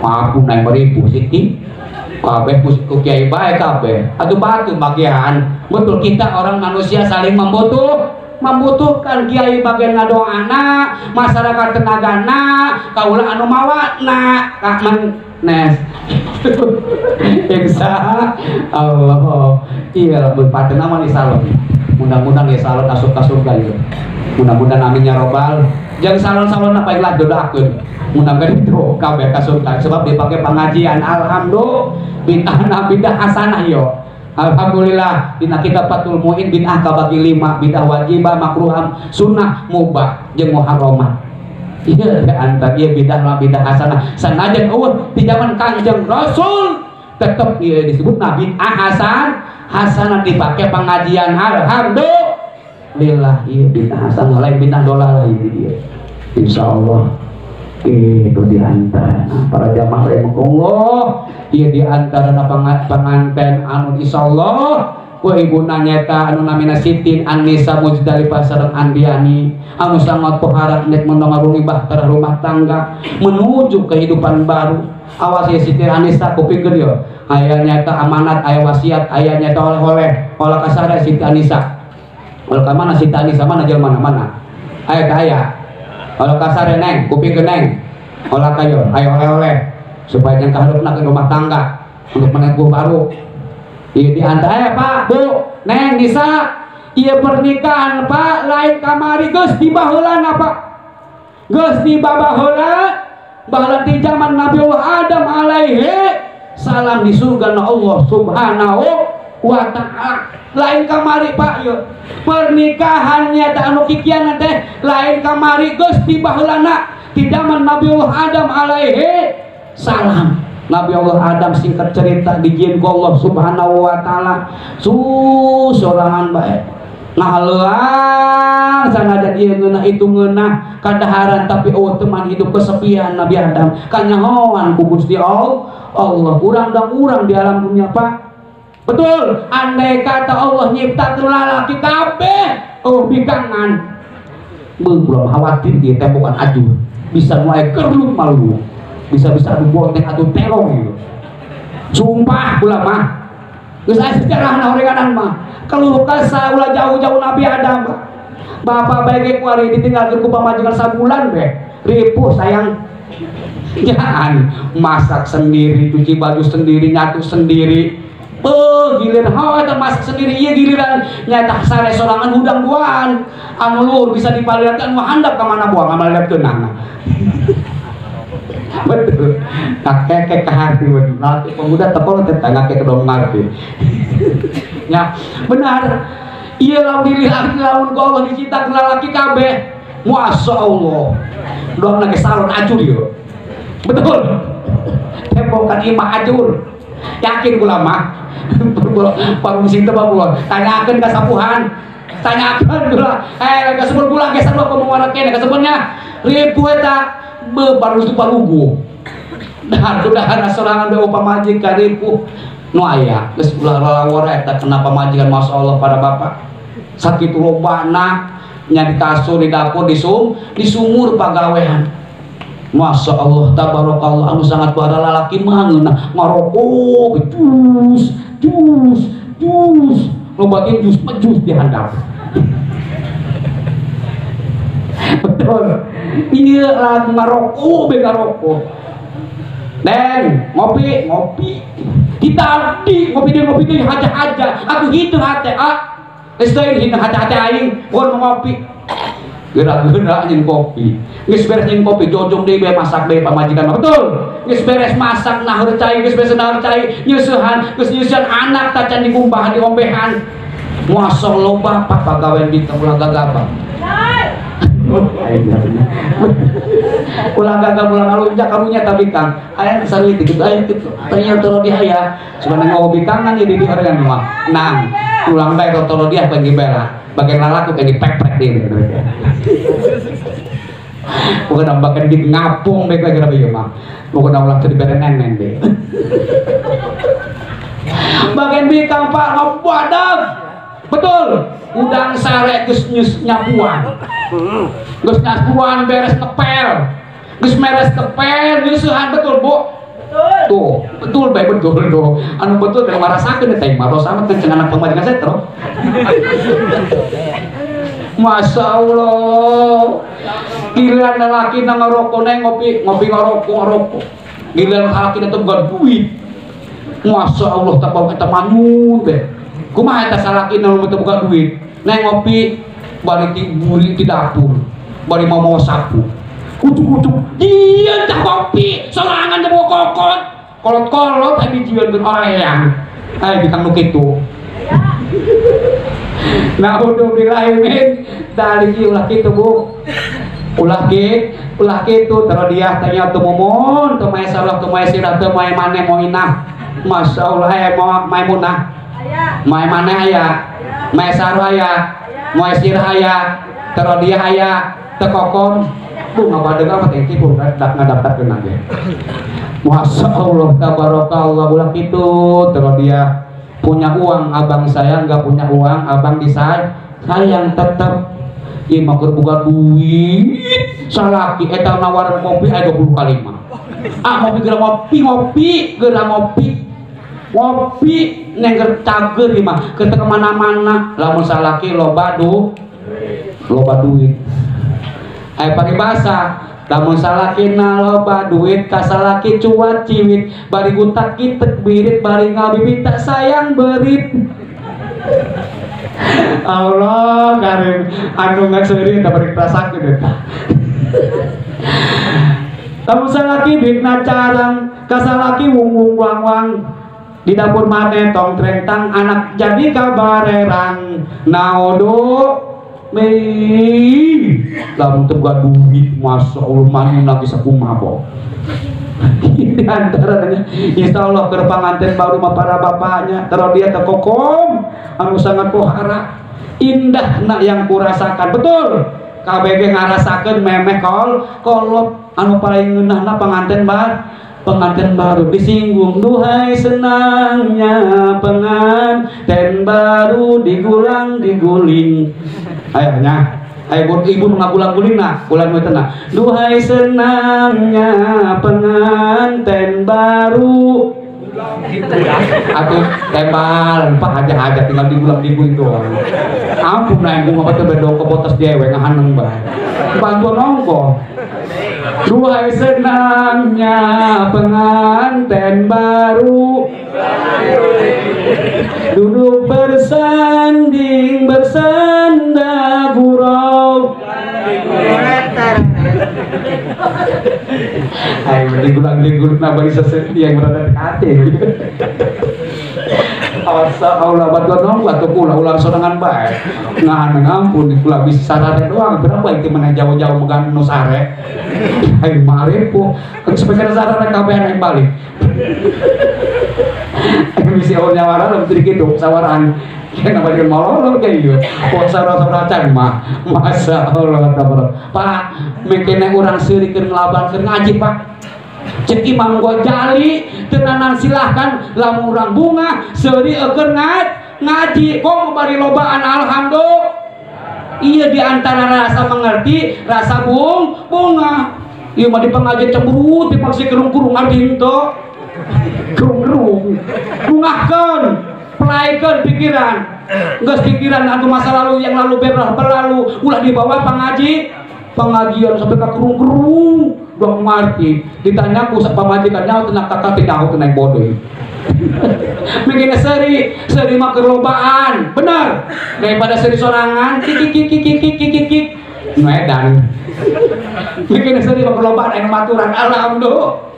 aku naik ribuh siti kabeh ku kiai bae kabeh atuh batu bagian betul. Kita orang manusia saling membutuhkan kiai bagian ngadoana masyarakat tenagana kaula anu mawana kamen nes insya Allah. Iya lamun patena mah di salon mudah-mudahan ya salon asup ka surga ieu mudah-mudahan amin ya robbal. Jangan salon-salon apa ikhlas doakeun mudah-mudahan itu kabeh ka surga sebab dipakai pengajian alhamdulillah bid'ah bid'ah hasanah yo. Alhamdulillah dina kitab Fathul Muin bid'ah kabagi 5 bid'ah wajibah makruham sunnah mubah jeung muharramah. Ieu di antara ieu bid'ah mah bid'ah hasanah sanajan eueuh di zaman Kangjeng Rasul tetep ieu disebutna bid'ah hasanah dipake pengajian alhamdulillah. Ieu bid'ah hasanah lain bid'ah dolalah ieu dieu insyaallah. Itu di antara para jamaah rahimakumullah. Ieu di antara penganten anu insyaallah ku ibuna nyeta anu namina Siti Anisa Muzdalifah sareng Andiani anu sangat pohara nek mengarungi bahtera rumah tangga menuju kehidupan baru. Awas ya Siti Anisa kupingkeun yo aya nyata amanat aya wasiat aya nyata oleh-oleh olah kasara Siti Anisa. Olah ka mana Siti Anisa mana jelema mana aya ka aya olah kasare neng kupingkeun neng olah kayo ayo oleh-oleh supaya yang kaharupna ke rumah tangga untuk menempuh baru. Ieu di antara Pak Bu Neng Nisa ieu pernikahan Pak lain kamari geus dibaheulana Pak geus dibabaheula baheula di zaman Nabi Allah Adam alaihi salam di surga na Allah subhanahu wa ta'ala. Lain kamari Pak ieu pernikahannya teh anu kikiana teh lain kamari geus dibaheulana di zaman Nabi Allah Adam alaihi salam. Nabi Allah Adam singkat cerita dijieun ku Allah subhanahu wa ta'ala sorangan bae ngahaleuang sanajan ieu ngeunah itu ngeunah kadaharan tapi eueuh teman hidup kesepian Nabi Adam kanyahoan ku Gusti Allah. Urang dang urang di alam dunia Pak betul. Andai kata Allah nyiptakeun lalaki kabeh Oh bikangan. Beuh kula khawatir ieu tembokan ajur. Bisa nu aya kerlut malu. Bisa-bisa adu bonteng atuh terong ieu. Sumpah kula mah. Geus aya sejarahna horenganan mah. Keluh kesah ulah jauh-jauh Nabi Adam. Bapak bae ge kuari ditinggalkeun ku pamajikan sabulan be. Ripuh sayang. Jangan masak sendiri, cuci baju sendiri, nyatu sendiri. Gilir hawa eta masak sendiri ieu giliran nyata sare sorangan hudang duaan. Anu luhur bisa dipalihatkeun nu handap ka mana buang ngamalihatkeunana. Betul. Kakek ke hati betul. Laki pemuda tepol tetangga ke kedong ngarti. Ya, benar. Ieu lamun dilihat lamun ku Allah diciptakeun lalaki kabeh. Masya Allah. Doang lagi salon acur ieu. Betul. Tembokan imah acur. Yakin kula mah. Parung sing teh babuan. Tanyakeun ka sapuhan. Tanyakeun kula. Eh, kasebut kula geus sarua kumaha kene kasebutnya. Ribu eta baru itu parugu. Dahar dahar sorangan be pamajikan ribu. Nu aya geus ulah lalawara eta kena pamajikan Masya Allah pada bapak. Sakitu lobana nya di kasur di dapur di sumur pagawean. Masya Allah tabarakallah anu sangat bara lalaki mah ngeunah ngarokok jus jus jus lobatin jus mah jus di handap. Betul. Ieu lagu ngarokok be ngarokok. Neng ngopi ngopi ditadi ngopi deui haja-haja atuh hideung hate ah geus teuing hideung hate-hate aing mun ngopi geura-geura nyin kopi geus beres nyin kopi jojong deui bae masak deui pamajikan mah betul geus beres masak naheur cai geus beres naheur cai nyeusehan geus nyeusehan anak tacan dikumbahan diombehan masyaallah bapak pagawean di ulah gagabah ulah gagah ulah ngalunjak karunya tapi kang aya saeutik kitu aya kitu tanya toro dia aya sebenarnya ngopi kangan jadi di horegan mah nang ulang bae toro dia pengen dibela bagian lalaku kayak dipek-pek dia bukan bagian di ngapung baik lagi rabi mah bukan ulah teu dibere nenen deh bagian bikang pak ngabadag betul udang sare geus nyapuan geus nyapuan beres kepel geus meres kepel nyeusehan betul bu tuh betul bae betul tuh anu betul dari marasakeun teh mah sama kenceng anak pamajikan setro. Masya Allah giliran lalaki na ngarokok neng ngopi ngopi ngarokok ngarokok giliran lalaki na teu boga duit Masya Allah tak bawa eta manyun teh kumaha eta salaki na teu boga duit neng ngopi bari ti buri ti dapur bari mau sapu kucuk-kucuk jieun tah kopi sorangan teh bawa kokot kolot-kolot aya dijieunkeun oleang aya bikang nu kitu. Naudzubillahi min dzalik ulah kitu Bu ulah kitu taro dia tanya teu momon teu mae salah teu mae sirah teu mae maneh moinah Masya Allah aya Maimunah mae maneh aya mae sarua aya mae sirah aya taro dia aya teu kokon bu ngabadeg amat teh tipu ngadaftarkeun ge Masya Allah tabarakallah ulah kitu taro dia punya uang abang saya nggak punya uang abang disayang sayang tetep ieu mah keur boga duit salaki eta nawaran kopi aya 20 kali mah ah ngopi geura ngopi ngopi geura ngopi ngopi neng keur cager ieu mah keur teu kemana-mana lamun salaki loba duit aya paribasa lamun salakina loba duit kasalaki cuat ciwit bari gutak kitek birit bari ngabibita sayang berit. Allah karim anu ngaseuri teh bari rasakeun eta. Lamun salaki duitna carang kasalaki wung-wung wang-wang di dapur maneh tong trentang anak jadi kabarerang naodo mei lamun teu boga duit Masya Allah manyun lagi sakumaha po. Di antaranya insya Allah keur panganten baru mah para bapaknya taro dia teh kokom anu sangat pohara indah nak yang kurasakan betul KBG ngarasakeun memeh kolot anu paling ngeunahna pengantin baru disinggung duhai senangnya pengantin baru digulang diguling Ayo nya. Ayo ibu ngagulang-gulingna, ulang we tenang. Duhai senangnya pengantin baru. Atau tembal, pak aja-aja tinggal digulang-diguling doang. Ampun nah ibu ngapa teh bedong ke botas dewe ngahaneng bae. Bantuan ongkoh. Duhai senangnya pengantin baru. Duduk bersanding bersanda gurau. Ayo digulang-diguling nah bagi sesuatu yang berada di hati. Asa Allah bantuan nongko atau kula ulang sorangan bae. Nah ampun kula bisa sarare doang berapa itu mana jauh-jauh megang nu sare. Ayo marepo sepeda sarare kabehan yang balik. Misi awal nyawara lebih gitu sawaraan kayak nama dia molor kayak gitu kok sawara can mah masa Allah tabarok Pak mekene urang seurik keur ngelaban keur ngaji Pak cek Imam Ghazali tenanan silahkan lamun urang bunga seuri keur ngaji kok bari lobaan alhamdulillah iya di antara rasa mengerti rasa bunga ieu mah di pengajian cemberut dipaksa kerung-kerung arti henteu kerung-kerung bungahkeun pelaikeun pikiran geus pikiran anu masa lalu yang lalu berlalu ulah dibawa pengajian sampai ka kerung-kerung dong ngarti ditanya ku pamajikan nyaho teu kakak teu naik bodoh mikirna seuri mah kerlobaan bener daripada seuri sorangan kik kik kik kik kik kik nu edan mikirna seuri mah kerlobaan anu maturan alhamdulillah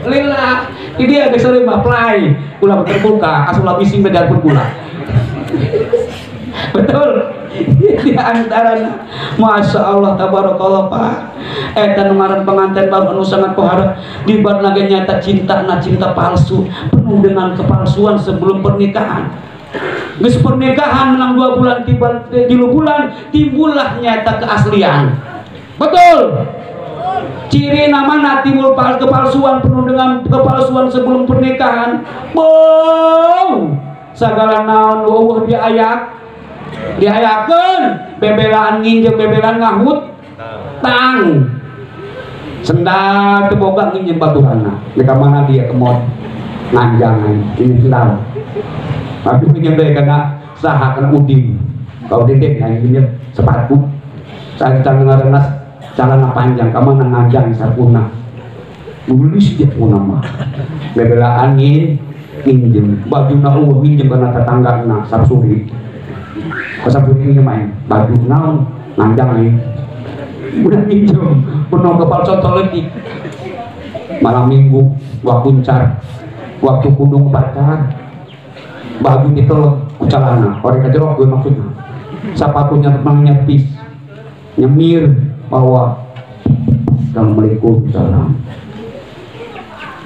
lillah ini ada sering mah play kula terbuka asup bising bedal pun kula betul di antara masya Allah tabarakallah Pak eta nu ngaran pengantin baru anu sangat pohara di bar lagi nyata cinta na cinta palsu penuh dengan kepalsuan sebelum pernikahan geus pernikahan menang 2 bulan tiba 3 bulan timbullah nyata keaslian betul. Ciri nama timbul kepalsuan penuh dengan kepalsuan sebelum pernikahan. Wow, segala naon eueuh diayak, diayakeun, bebelaan nginjem, bebelaan ngahut, tang. Sendal teu boga nginjem baturanna. Di ka mana dia kemot nganjangan ini sendal. Tapi nginjem deui kana saha kana Udin. Ka Udin teh nginjem sepatu. Sancang ngaranna celana panjang kamu nganjang sarpuna nulis dia pun nama bebelaan nginjem baju na eueuh nginjem kana tetangga na sapsuri ka sapsuri nginjem main baju naon nganjang aing udah nginjem penuh kepal contoh leutik malam minggu waktu kuncar waktu kudung pacar baju ditelok ku celana orang kajerok gue maksudna sepatunya memang nyepis nyemir bahwa Assalamualaikum salam.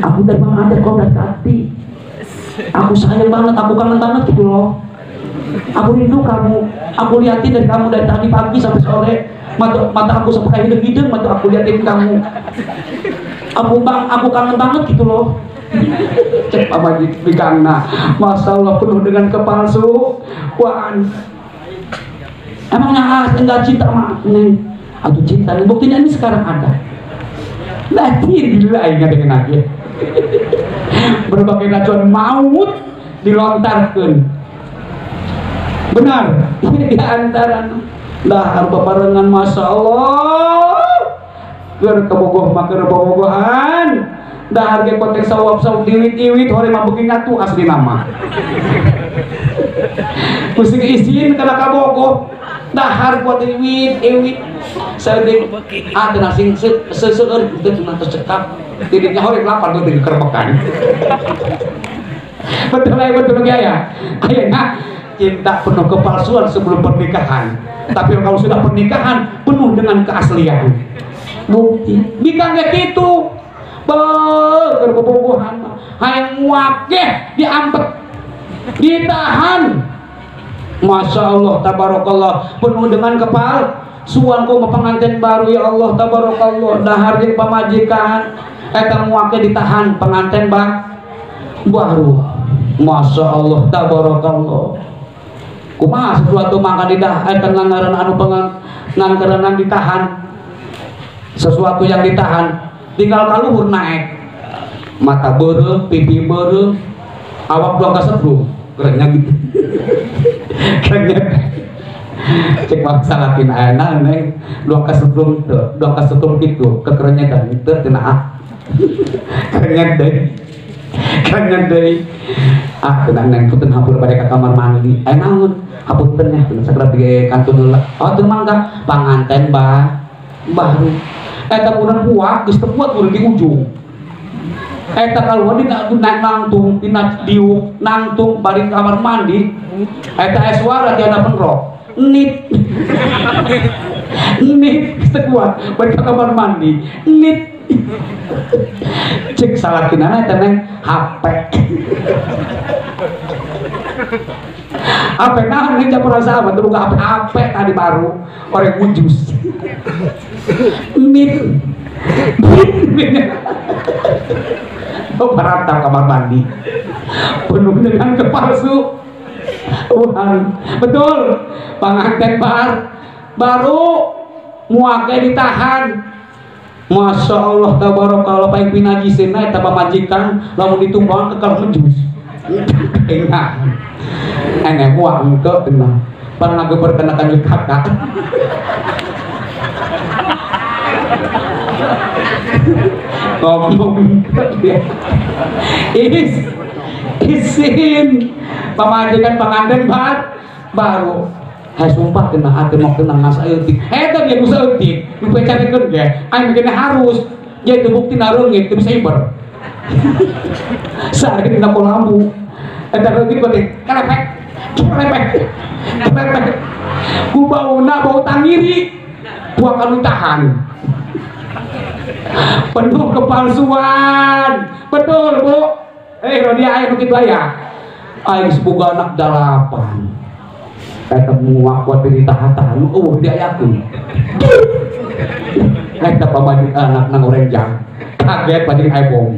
Aku dari mana ada kau dari hati. Aku sayang banget, aku kangen banget gitu loh. Aku rindu kamu. Aku liatin dari kamu dari tadi pagi sampai sore. Mata aku sampai kayak hidung-hidung, mata aku liatin kamu. Aku kangen banget gitu loh. Cek apa gitu karena masalah penuh dengan kepalsuan. Emangnya enggak cinta sama neng? Atau cinta, buktinya ini sekarang ada. Nanti gila ingat dengan lagi. Berbagai racun maut dilontarkan. Benar, ini di antara dahar bebarengan masya Allah. Keur kebogoh mah keur bobogohan. Dahar ge konteks sawab-sawab diwit-iwit hore mah beuki nyatu asli nama. Pusing izin kana kabogoh. Dahar buat iwit-iwit saeutik ah teu sing seueur teu tercekap tidinya hore lapar teu dikerpekan. Betul ya betul ya. Ayeuna cinta penuh kepalsuan sebelum pernikahan. Tapi kalau sudah pernikahan penuh dengan keaslian. Bukti bikang ge kitu. Beuh keur bobogohan mah hayang muakeh diampet ditahan. Masya Allah tabarakallah penuh dengan kepalsuan kok pengantin baru ya Allah tabarakallah dahar jeung pamajikan eta muake ditahan pengantin baru. Masya Allah tabarakallah Kumaha sesuatu mangka didah eta nganggaran anu nganggaran ditahan. Sesuatu yang ditahan tinggal kaluhur naik. Mata beureum, pipi beureum, awak doang kasetrum, kerennya gitu. Kerennya. Cek bangsa latin ayeuna neng doang kasetrum teu, doang kasetrum kitu, kekerennya dan teu cenah ah. Kerennya deui. Kerennya deui. Ah tenang neng punten hampura bade ka kamar mandi. Aya naon? Hapunten nya sakedap di kantun heula. Oh teu mangga panganten bah. Baru eta urang puak geus teu kuat urang di ujung. Eta kaluar dina nangtung dina diuk nangtung bari kamar mandi. Eta aya suara ti handapeun rok. Nit. Nit geus teu kuat bari ka kamar mandi. Nit. Cek salakinana eta neng HP. HP naon nih campur rasa apa tuh buka HP tadi baru orang mujus. Nit. Oh berantam kamar mandi penuh dengan kepalsu. Betul panganten baru muake ditahan. Masya Allah tabarakallah paling pinajiseuna eta pamajikan lamun ditumpang kekal mejus. Enak. Enak muak engke tenang. Pan ngageber kana kanjeng kakak. Ngomong dia. Isin pamajikan panganten baru. Hai sumpah tenang hati mau tenang nasa eutik. Eta dia nu saeutik, nu pecarekeun ge. Aing mikirna harus. Ya itu bukti nareungit teu bisa iber. Sareun dina kolambu. Eta leutik teh kelepek. Kelepek. Kelepek. Ku bauna bau tangiri. Buang anu tahan. Penuh kepalsuan. Betul, Bu. Rodia aya nu kitu aya. Aing boga anak 8. Eta muak kuat ditahan-tahan eueuh diayakeun. Eta pamajikan anak nang orenjang. Kaget pajing heboh.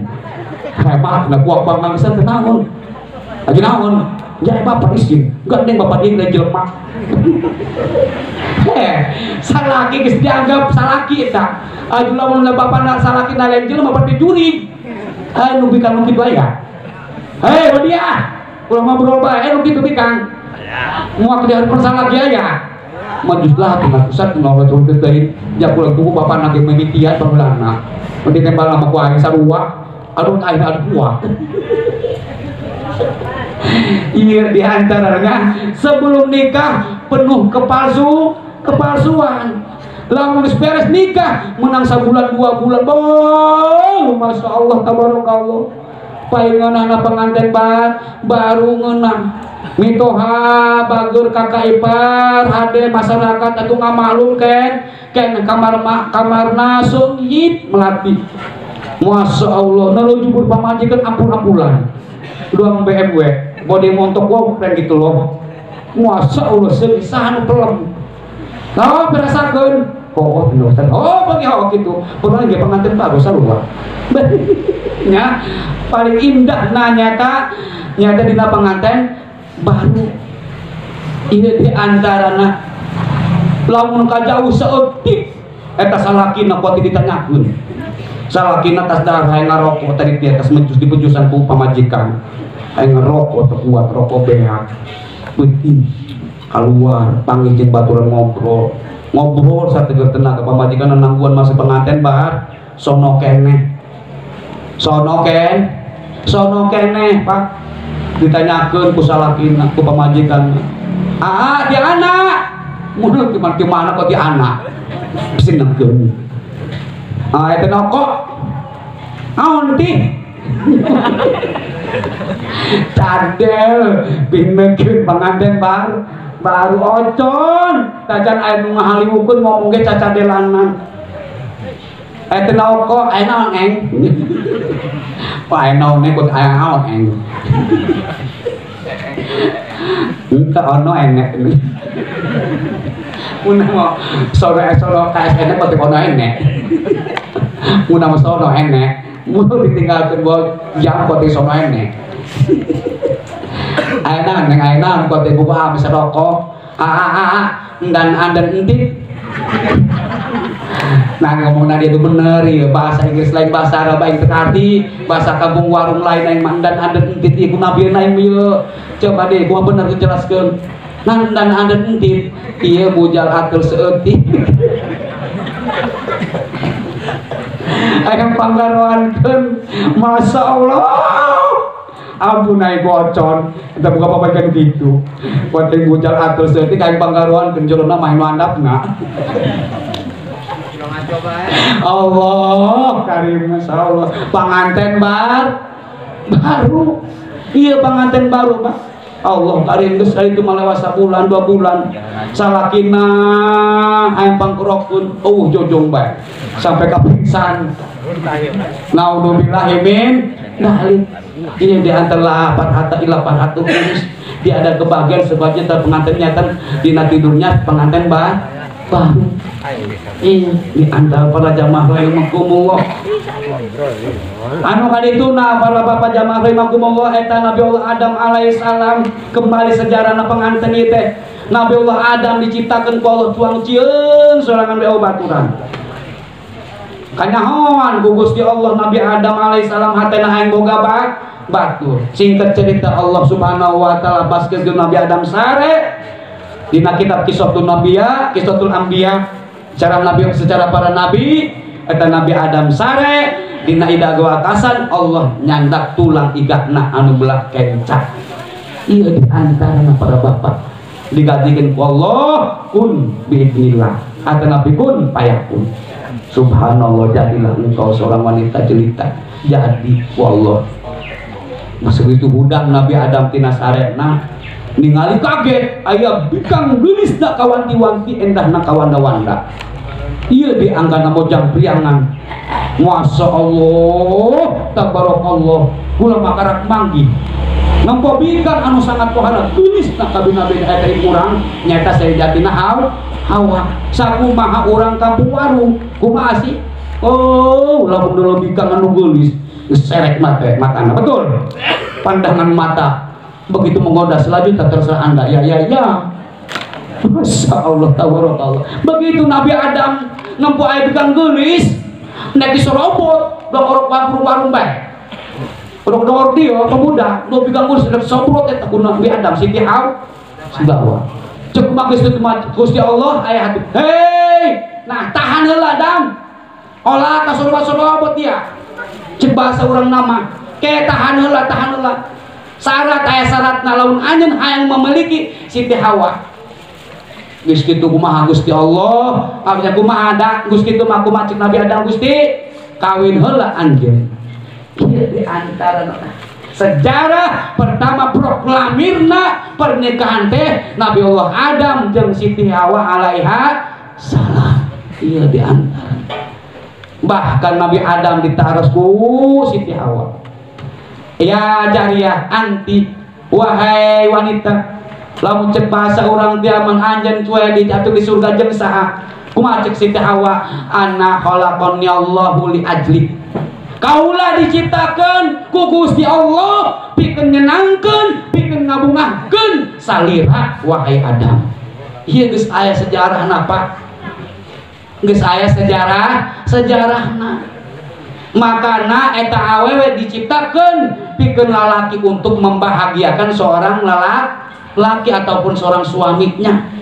Hebat na buah pamangsa teu naon. Aja naon? Ya bapak izin. Gandeng bapak dia lain jelema. Salaki geus dianggap salaki eta. Aju lamun bapak na salaki na lain jelema bapak dijurig. Nu bikang nu kitu aya. Hei, Rodia. Ulah ngobrol bae nu kitu bikang. Muak di hadapan salah dia ya. Majuslah tinggal pusat tinggal turun teuing. Ja pulang tuku bapak nage mimitian pamulana. Mun ditembal sama ku aing sarua, aduh aing aduh kuat. Iya di antaranya sebelum nikah penuh kepalsuan. Lamun geus beres nikah menang sabulan 2 bulan. Boh, Masya Allah tabarakallah. Paingeunahna pengantin baru ngeunah. Mitoha bager kakak ipar hade masyarakat atuh ngamaklum ken ken kamar kamarna seungit melati. Masya Allah nu jubur pamajikan ampul-ampulan. Duang BMW body montok wow keren gitu loh. Masya Allah seungit saha nu pelem. Nah berasakeun oh bener oh bagi hak gitu. Pernah ge pengantin baru sarua. Nya paling indah nah nyata nyata dina pengantin baru ini di antarana lamun kajauh saeutik eta salakina kuat ditanyakeun salakina tas darah hayang ngarokok tadi di atas mejus dipejusan ku pamajikan hayang ngerokok teu kuat rokok beak peuting keluar panggih jeung baturan ngobrol ngobrol sategar tenaga pamajikan nangguan masih pengantin bar sono keneh sono keneh Pak ditanyakeun ku salakina ku pamajikan aa dia anak mulut gimana kok dia anak sinengkeun ah eta nokok naon tih cadel pinekeun panganten baru ocon tacan aya nu ngahaliwukeun ngomong ge cacadelanan eta nokok aya naon eng Pak aya naon kok aya naon eng Entah ono enek ini. Mun mau sore sore KSN kok ono enek. Mun mau sono enek, mun ditinggalkeun bae jam kok sono enek. Ayeuna neng ayeuna ku teh buka bisa rokok. A a a a dan andan entit. Nah ngomong dia itu bener ya, bahasa Inggris lain bahasa Arab lain terarti, bahasa kampung warung lain lain dan andan entit ieu kunabi lain ieu. Coba deh gua bener jelaskeun. Nan dan andan entit ieu bujal atul seeutik. Ayang panggaroankeun, Masya Allah. Ampun aing bocor, kita buka papakan gitu. Penting bujal atul seeutik aing panggaroankeun jerona mah nu handapna. Allah karim, Masya Allah. Panganten baru, iya panganten baru pak. Allah karim geus itu mah sabulan 2 bulan. Salakina hayang pangkerokkeun, eueuh jojong bae sampai ka pingsan. Naudzubillahi min dzalik. Ini di antara lapan hatta ila paratu. Dia ada kebahagiaan sebagian pengantinnya kan dina tidurnya pengantin baru. Iya, di antara para jamaah rahimakumullah. Anu kadituna para bapak jamaah rahimakumullah eta Nabi Allah Adam alaihissalam kembali sejarahna pengantin ieu teh. Nabi Allah Adam diciptakeun ku Allah tuang cieun sorangan we baturan. Kanyahoan ku Gusti Allah Nabi Adam alaihissalam hatena hayang boga batur. Singkat cerita Allah Subhanahu wa taala baskeun Nabi Adam sare. Dina kitab Kisahul Nabiya, Kisahul Anbiya, secara nabi secara para nabi, eta Nabi Adam sare dina ida gawatasan Allah nyandak tulang igakna anu belah kencak. Ieu di antara para bapak digantikan ku Allah kun biidznillah atau nabi kun payakun. Subhanallah, jadilah engkau seorang wanita jelita. Jadi ku Allah. Masuk itu hudang Nabi Adam tina sarena ningali kaget aya bikang geulis na kawanti-wanti endahna kawanda-wanda. Ieu dianggana mojang priangan. Masya Allah, tabarakallah. Kula makarak manggih. Nempo bikang anu sangat pohara geulis na kabina-bina eta urang nyaeta sajatina Hawa. Sakumaha urang kampung warung kumaha sih? Oh, lamun dulu bikang anu geulis serek mata matana. Betul. Pandangan mata begitu menggoda selanjutnya terserah anda. Ya ya ya. Masya Allah, tabarakallah. Begitu Nabi Adam nempo aya bikang geulis nek disorobot dongorok warung bae. Dongorok dia pemuda nu bikang geulis rek sobrot eta ku Nabi Adam Siti Hawa bawa. Cek mah geus Gusti Allah aya hati. Hei, nah tahan heula Adam. Olah kasorobot dia. Cek bahasa urang nama, ke tahan heula, tahan heula. Syarat aya syaratna lamun anjeun hayang memiliki Siti Hawa. Geus kitu kumaha Gusti Allah, abdi kumaha da geus kitu mah kumaha cek Nabi Adam Gusti, kawin heula anjeun. Ieu di antara sejarah pertama proklamirna pernikahan teh Nabi Allah Adam jeung Siti Hawa alaiha salam. Ieu di antara bahkan Nabi Adam ditaros ku Siti Hawa. Ya jariyah anti, wahai wanita, lamun cek bahasa urang diaman anjeun cuwe dijatuh di surga jeung saha? Kumaha cek Siti Hawa? Ana khalaqani Allahu li ajli. Kaula diciptakeun ku Gusti Allah pikeun nyenangkeun, pikeun ngabungahkeun salira wahai Adam. Ieu geus aya sejarahna Pak. Geus aya sejarahna. Makana eta awewe diciptakeun pikeun lalaki untuk membahagiakan seorang lelaki ataupun seorang suaminya.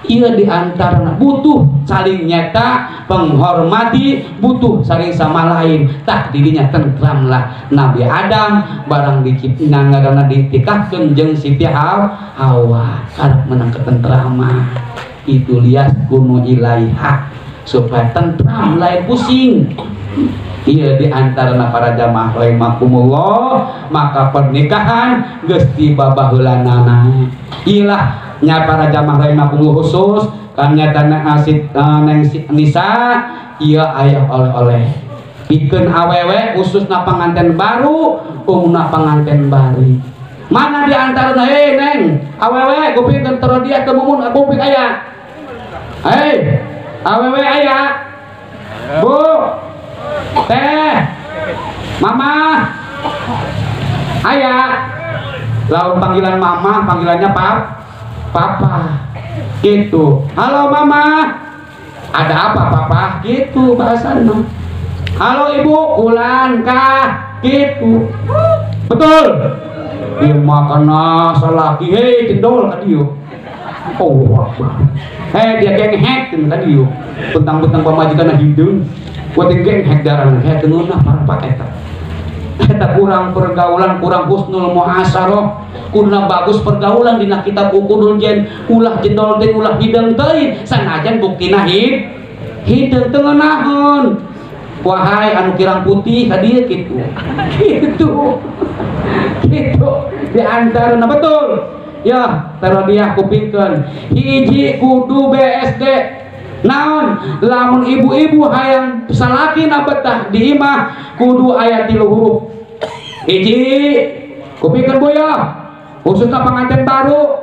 Ieu di antarana butuh saling nyata penghormati, butuh saling sama lain. Tah dirinya tentramlah Nabi Adam barang diciptakeun ngaranna ditikahkeun jeung Siti Hawa karep menang ketentraman. Itu lias kunu ilaiha supaya tentram lain pusing. Iya di antara para jamaah rahimakumullah, maka pernikahan geus dibabaheulanana. Ilah nya para jamaah rahimakumullah khusus kan nyata neng Nisa ieu aya oleh-oleh pikeun awewe khususna panganten baru, umumna panganten bari. Mana di antarana hei neng awewe kupikeun tero dia teu mumun kupik aya. Hei awewe aya. Bu teh mama ayah Lamun panggilan mama panggilannya papa gitu. Halo mama, ada apa papa? Gitu bahasanya. Halo ibu, ulan kah? Gitu. Betul. Ieu makana salaki hei cendol ka dieu. Oh, hei dia genghek ka dieu. Bentang-bentang pamajikanna hideung. Kuat genghek darahna, hei teu ngeunah parapak eta. Eta kurang pergaulan, kurang husnul muasyarah. Kurang bagus pergaulan dina kitab Uqudul Jen, ulah jendol teh ulah hideung teuing, sanajan buktina hideung teu ngeunaheun. Wahai anu kirang putih ka dieu kitu. Kitu. Kitu di antarana betul. Ya, tarodiah kupingkeun. Hiji kudu BSD. Naon? Lamun ibu-ibu hayang salakina betah di imah kudu aya 3 huruf. Hiji kupingkeun bu ya. Khususna pengantin baru,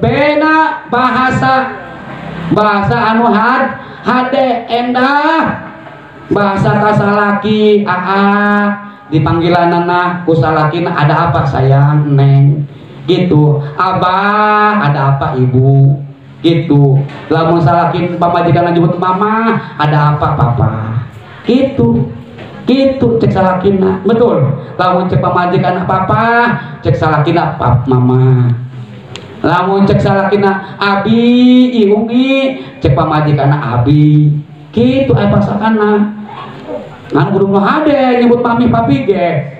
bena bahasa bahasa anu hade endah. Bahasa kasalaki aa dipanggilanana ku salakina ada apa sayang neng gitu, abah ada apa ibu gitu. Lamun salakin pamajikan nyebut mama ada apa papa gitu. Gitu cek salakina betul. Lamun cek pamajikan papa cek salakina pap mama. Lamun cek salakina abi iumi cek pamajikan abi gitu aya pasakana. Ngan kudu nu hade nyebut mami papi ge.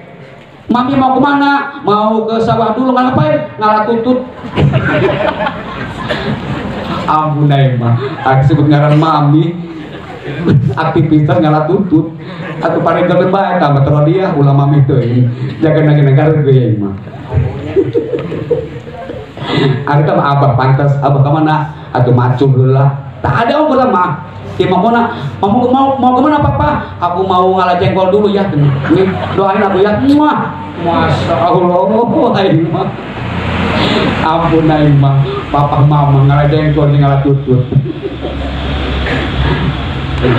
Mami mau kemana? Mau ke sawah dulu, ngapain? Ngalah tutut. Ampun mah, aku sebut ngaran mami. Aktivitas ngalah tutut. Atau paling gede bae tambah terus dia ulah mami teuing. Jaga naga-naga ge mah. Ari teh abah pantas, abah ka mana? Atuh macul heula. Tak ada unggul mah. Ya, mau kemana? Mau kemana papa? Aku mau ngalah jengkol dulu ya. Nih, doain aku ya. Muah. Masya Allah, aing mah. Ampun aing mah. Papa mama ngalah jengkol ngalah tutut.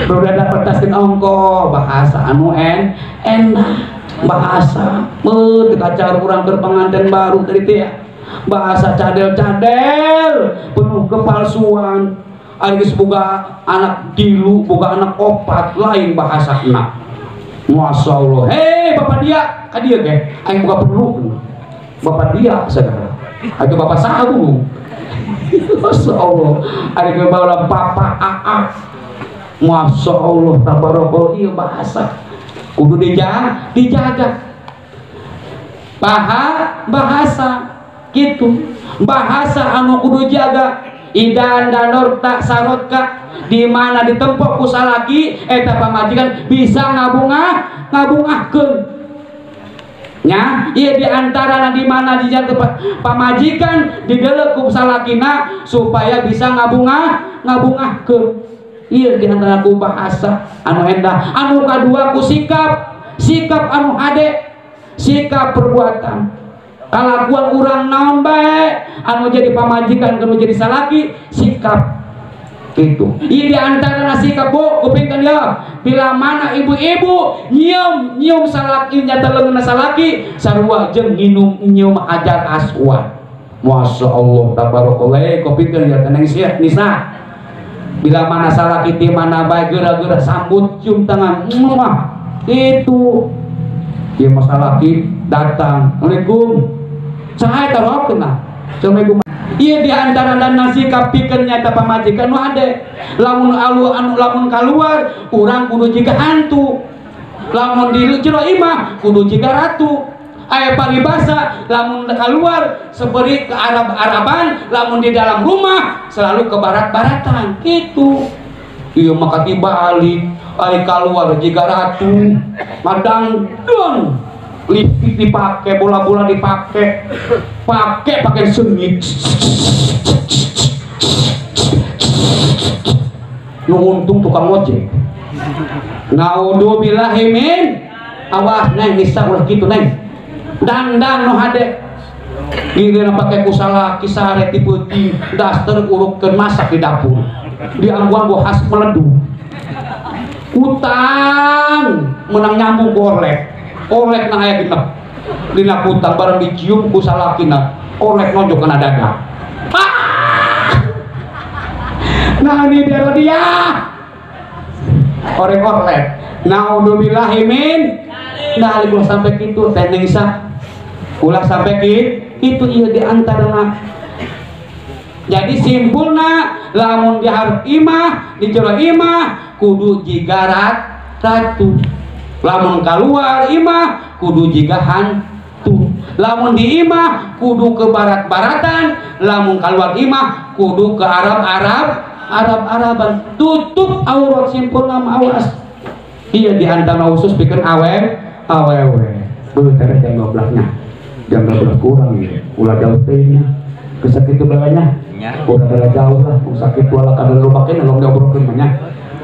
Udah dapat taskin ongko bahasa anu enak bahasa beuh kacar urang keur pengantin baru tadi teh ya. Bahasa cadel-cadel penuh kepalsuan. Ari geus boga anak 3, boga anak 4, lain bahasana. Masya Allah. Hei bapak dia, ka dieu ge aing boga perlu. Bapak dia sagala. Atuh bapak saha bu? Masya Allah. Ari ge bawa papa aa. Masya Allah tabarakallah ieu bahasa. Kudu dijaga. Bahasa gitu. Bahasa anu kudu jaga. Idan danor tak sarotka di mana ditempok ku salaki eta pamajikan bisa ngabungahkeun nya ieu di antara di mana dijaga pamajikan didelek ku salakina supaya bisa ngabungahkeun ieu di antara ku bahasa anu endah. Anu kadua ku sikap anu hade, sikap perbuatan kalakuan urang naon bae anu jadi pamajikan anu jadi salaki sikap itu. Ieu di antara sikap bu kupingkeun ya, bila mana ibu-ibu nyium salaki nyata leungeunna salaki sarua jeung nginum nyium hajar aswad. Masya Allah tabarakallah kupingkeun ya teneng sia nisa. Bila mana salaki di mana bae geura-geura sambut cium tangan muah itu. Ieu masalaki datang, Assalamualaikum. Saha eta rokna? Assalamualaikum. Ieu di antara dan sikap pikeun nyata pamajikan nu hade. Lamun alu anu lamun kaluar urang kudu jiga hantu. Lamun di jero imah kudu jiga ratu. Aya paribasa lamun kaluar seperti ke Arab-Araban, lamun di dalam rumah selalu ke barat-baratan gitu. Ieu mah katibalik ari kaluar jiga ratu. Madang don lipstick dipakai, bola-bola dipakai, pakai sengit. Nu untung tukang ojek. Naudzubillahi min awas neng nisa ulah kitu neng. Dandan nu hade. Giliran pake kusalaki sare ti peuting, daster urupkeun masak di dapur. Diangguan go khas meledu. Utang menang nyambung ku orlek. Orlek na aya genep. Dina kutang bareng dicium ku salakina orek nonjok kana dada. Nah ini dia dia orek orlet. Naudzubillahi min nah ulah sampai kitu teh ningsah ulah sampai kitu ieu di antarana. Jadi simpulna lamun di hareup imah di jero imah kudu jiga ratu, lamun kaluar imah kudu jiga hantu, lamun di imah kudu ke barat-baratan, lamun kaluar imah kudu ke Arab-Arab, Arab-Araban. Tutup aurat simpulna awas. Iya di antara khusus bikin awewe. Beuh teh jam 12 nya. Jam 12 kurang ya. Ulah jauh teh nya. Kesakitu balanya. Ulah bala jauh lah, sakit wala kada lupakeun long diobrolkeun mah nya.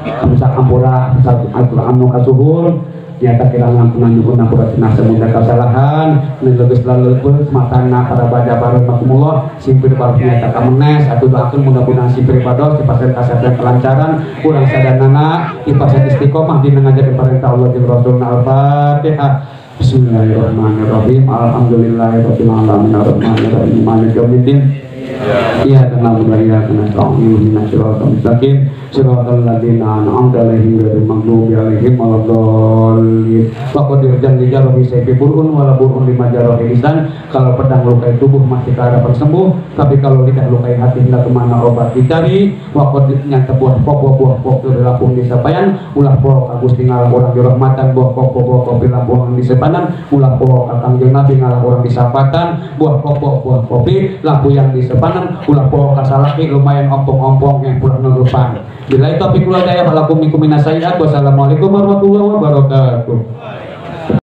Kamsa ampura satu anu kasuhur nyata kirangan penanyuhun ampura cenah semunda kesalahan leges laleupeuh matana para bada baramakumullah simpir baru nyata kamenes atuh doakeun mudah-mudahan simpir pados dipasrahkeun kasehatan kelancaran urang sadanana dipasrahkeun istiqomah dina ngajarkeun perintah Allah jeung Rasulna. Al-Fatihah. Bismillahirrahmanirrahim. Alhamdulillahirabbil alamin arrahmanirrahim maliki yaumiddin. Iyyaka na'budu wa iyyaka nasta'in ihdinas siratal mustaqim siratal ladzina an'amta 'alaihim ghairil maghdubi 'alaihim waladdallin. Faqad irjan li jarhi sayfi burun wala burun lima jarhi lisan. Kalau pedang lukai tubuh masih ke harapan sembuh, tapi kalau lidah lukai hati hendak kemana obat dicari. Waqad nyata buah pokok buah pokok dilapung di sapayan ulah pokok ka Gusti ngalah urang dirahmatan buah pokok buah kopi lampuang di sepanan ulah pokok ka Kangjeng Nabi ngalah urang disapatan buah pokok buah kopi lampu yang di sepanan ulah poho kasalaki lumayan ompong-ompong yang pulang ngelupan. Bila itu taufiq wal hidayah walakum minkum minasaiat. Wassalamualaikum warahmatullahi wabarakatuh.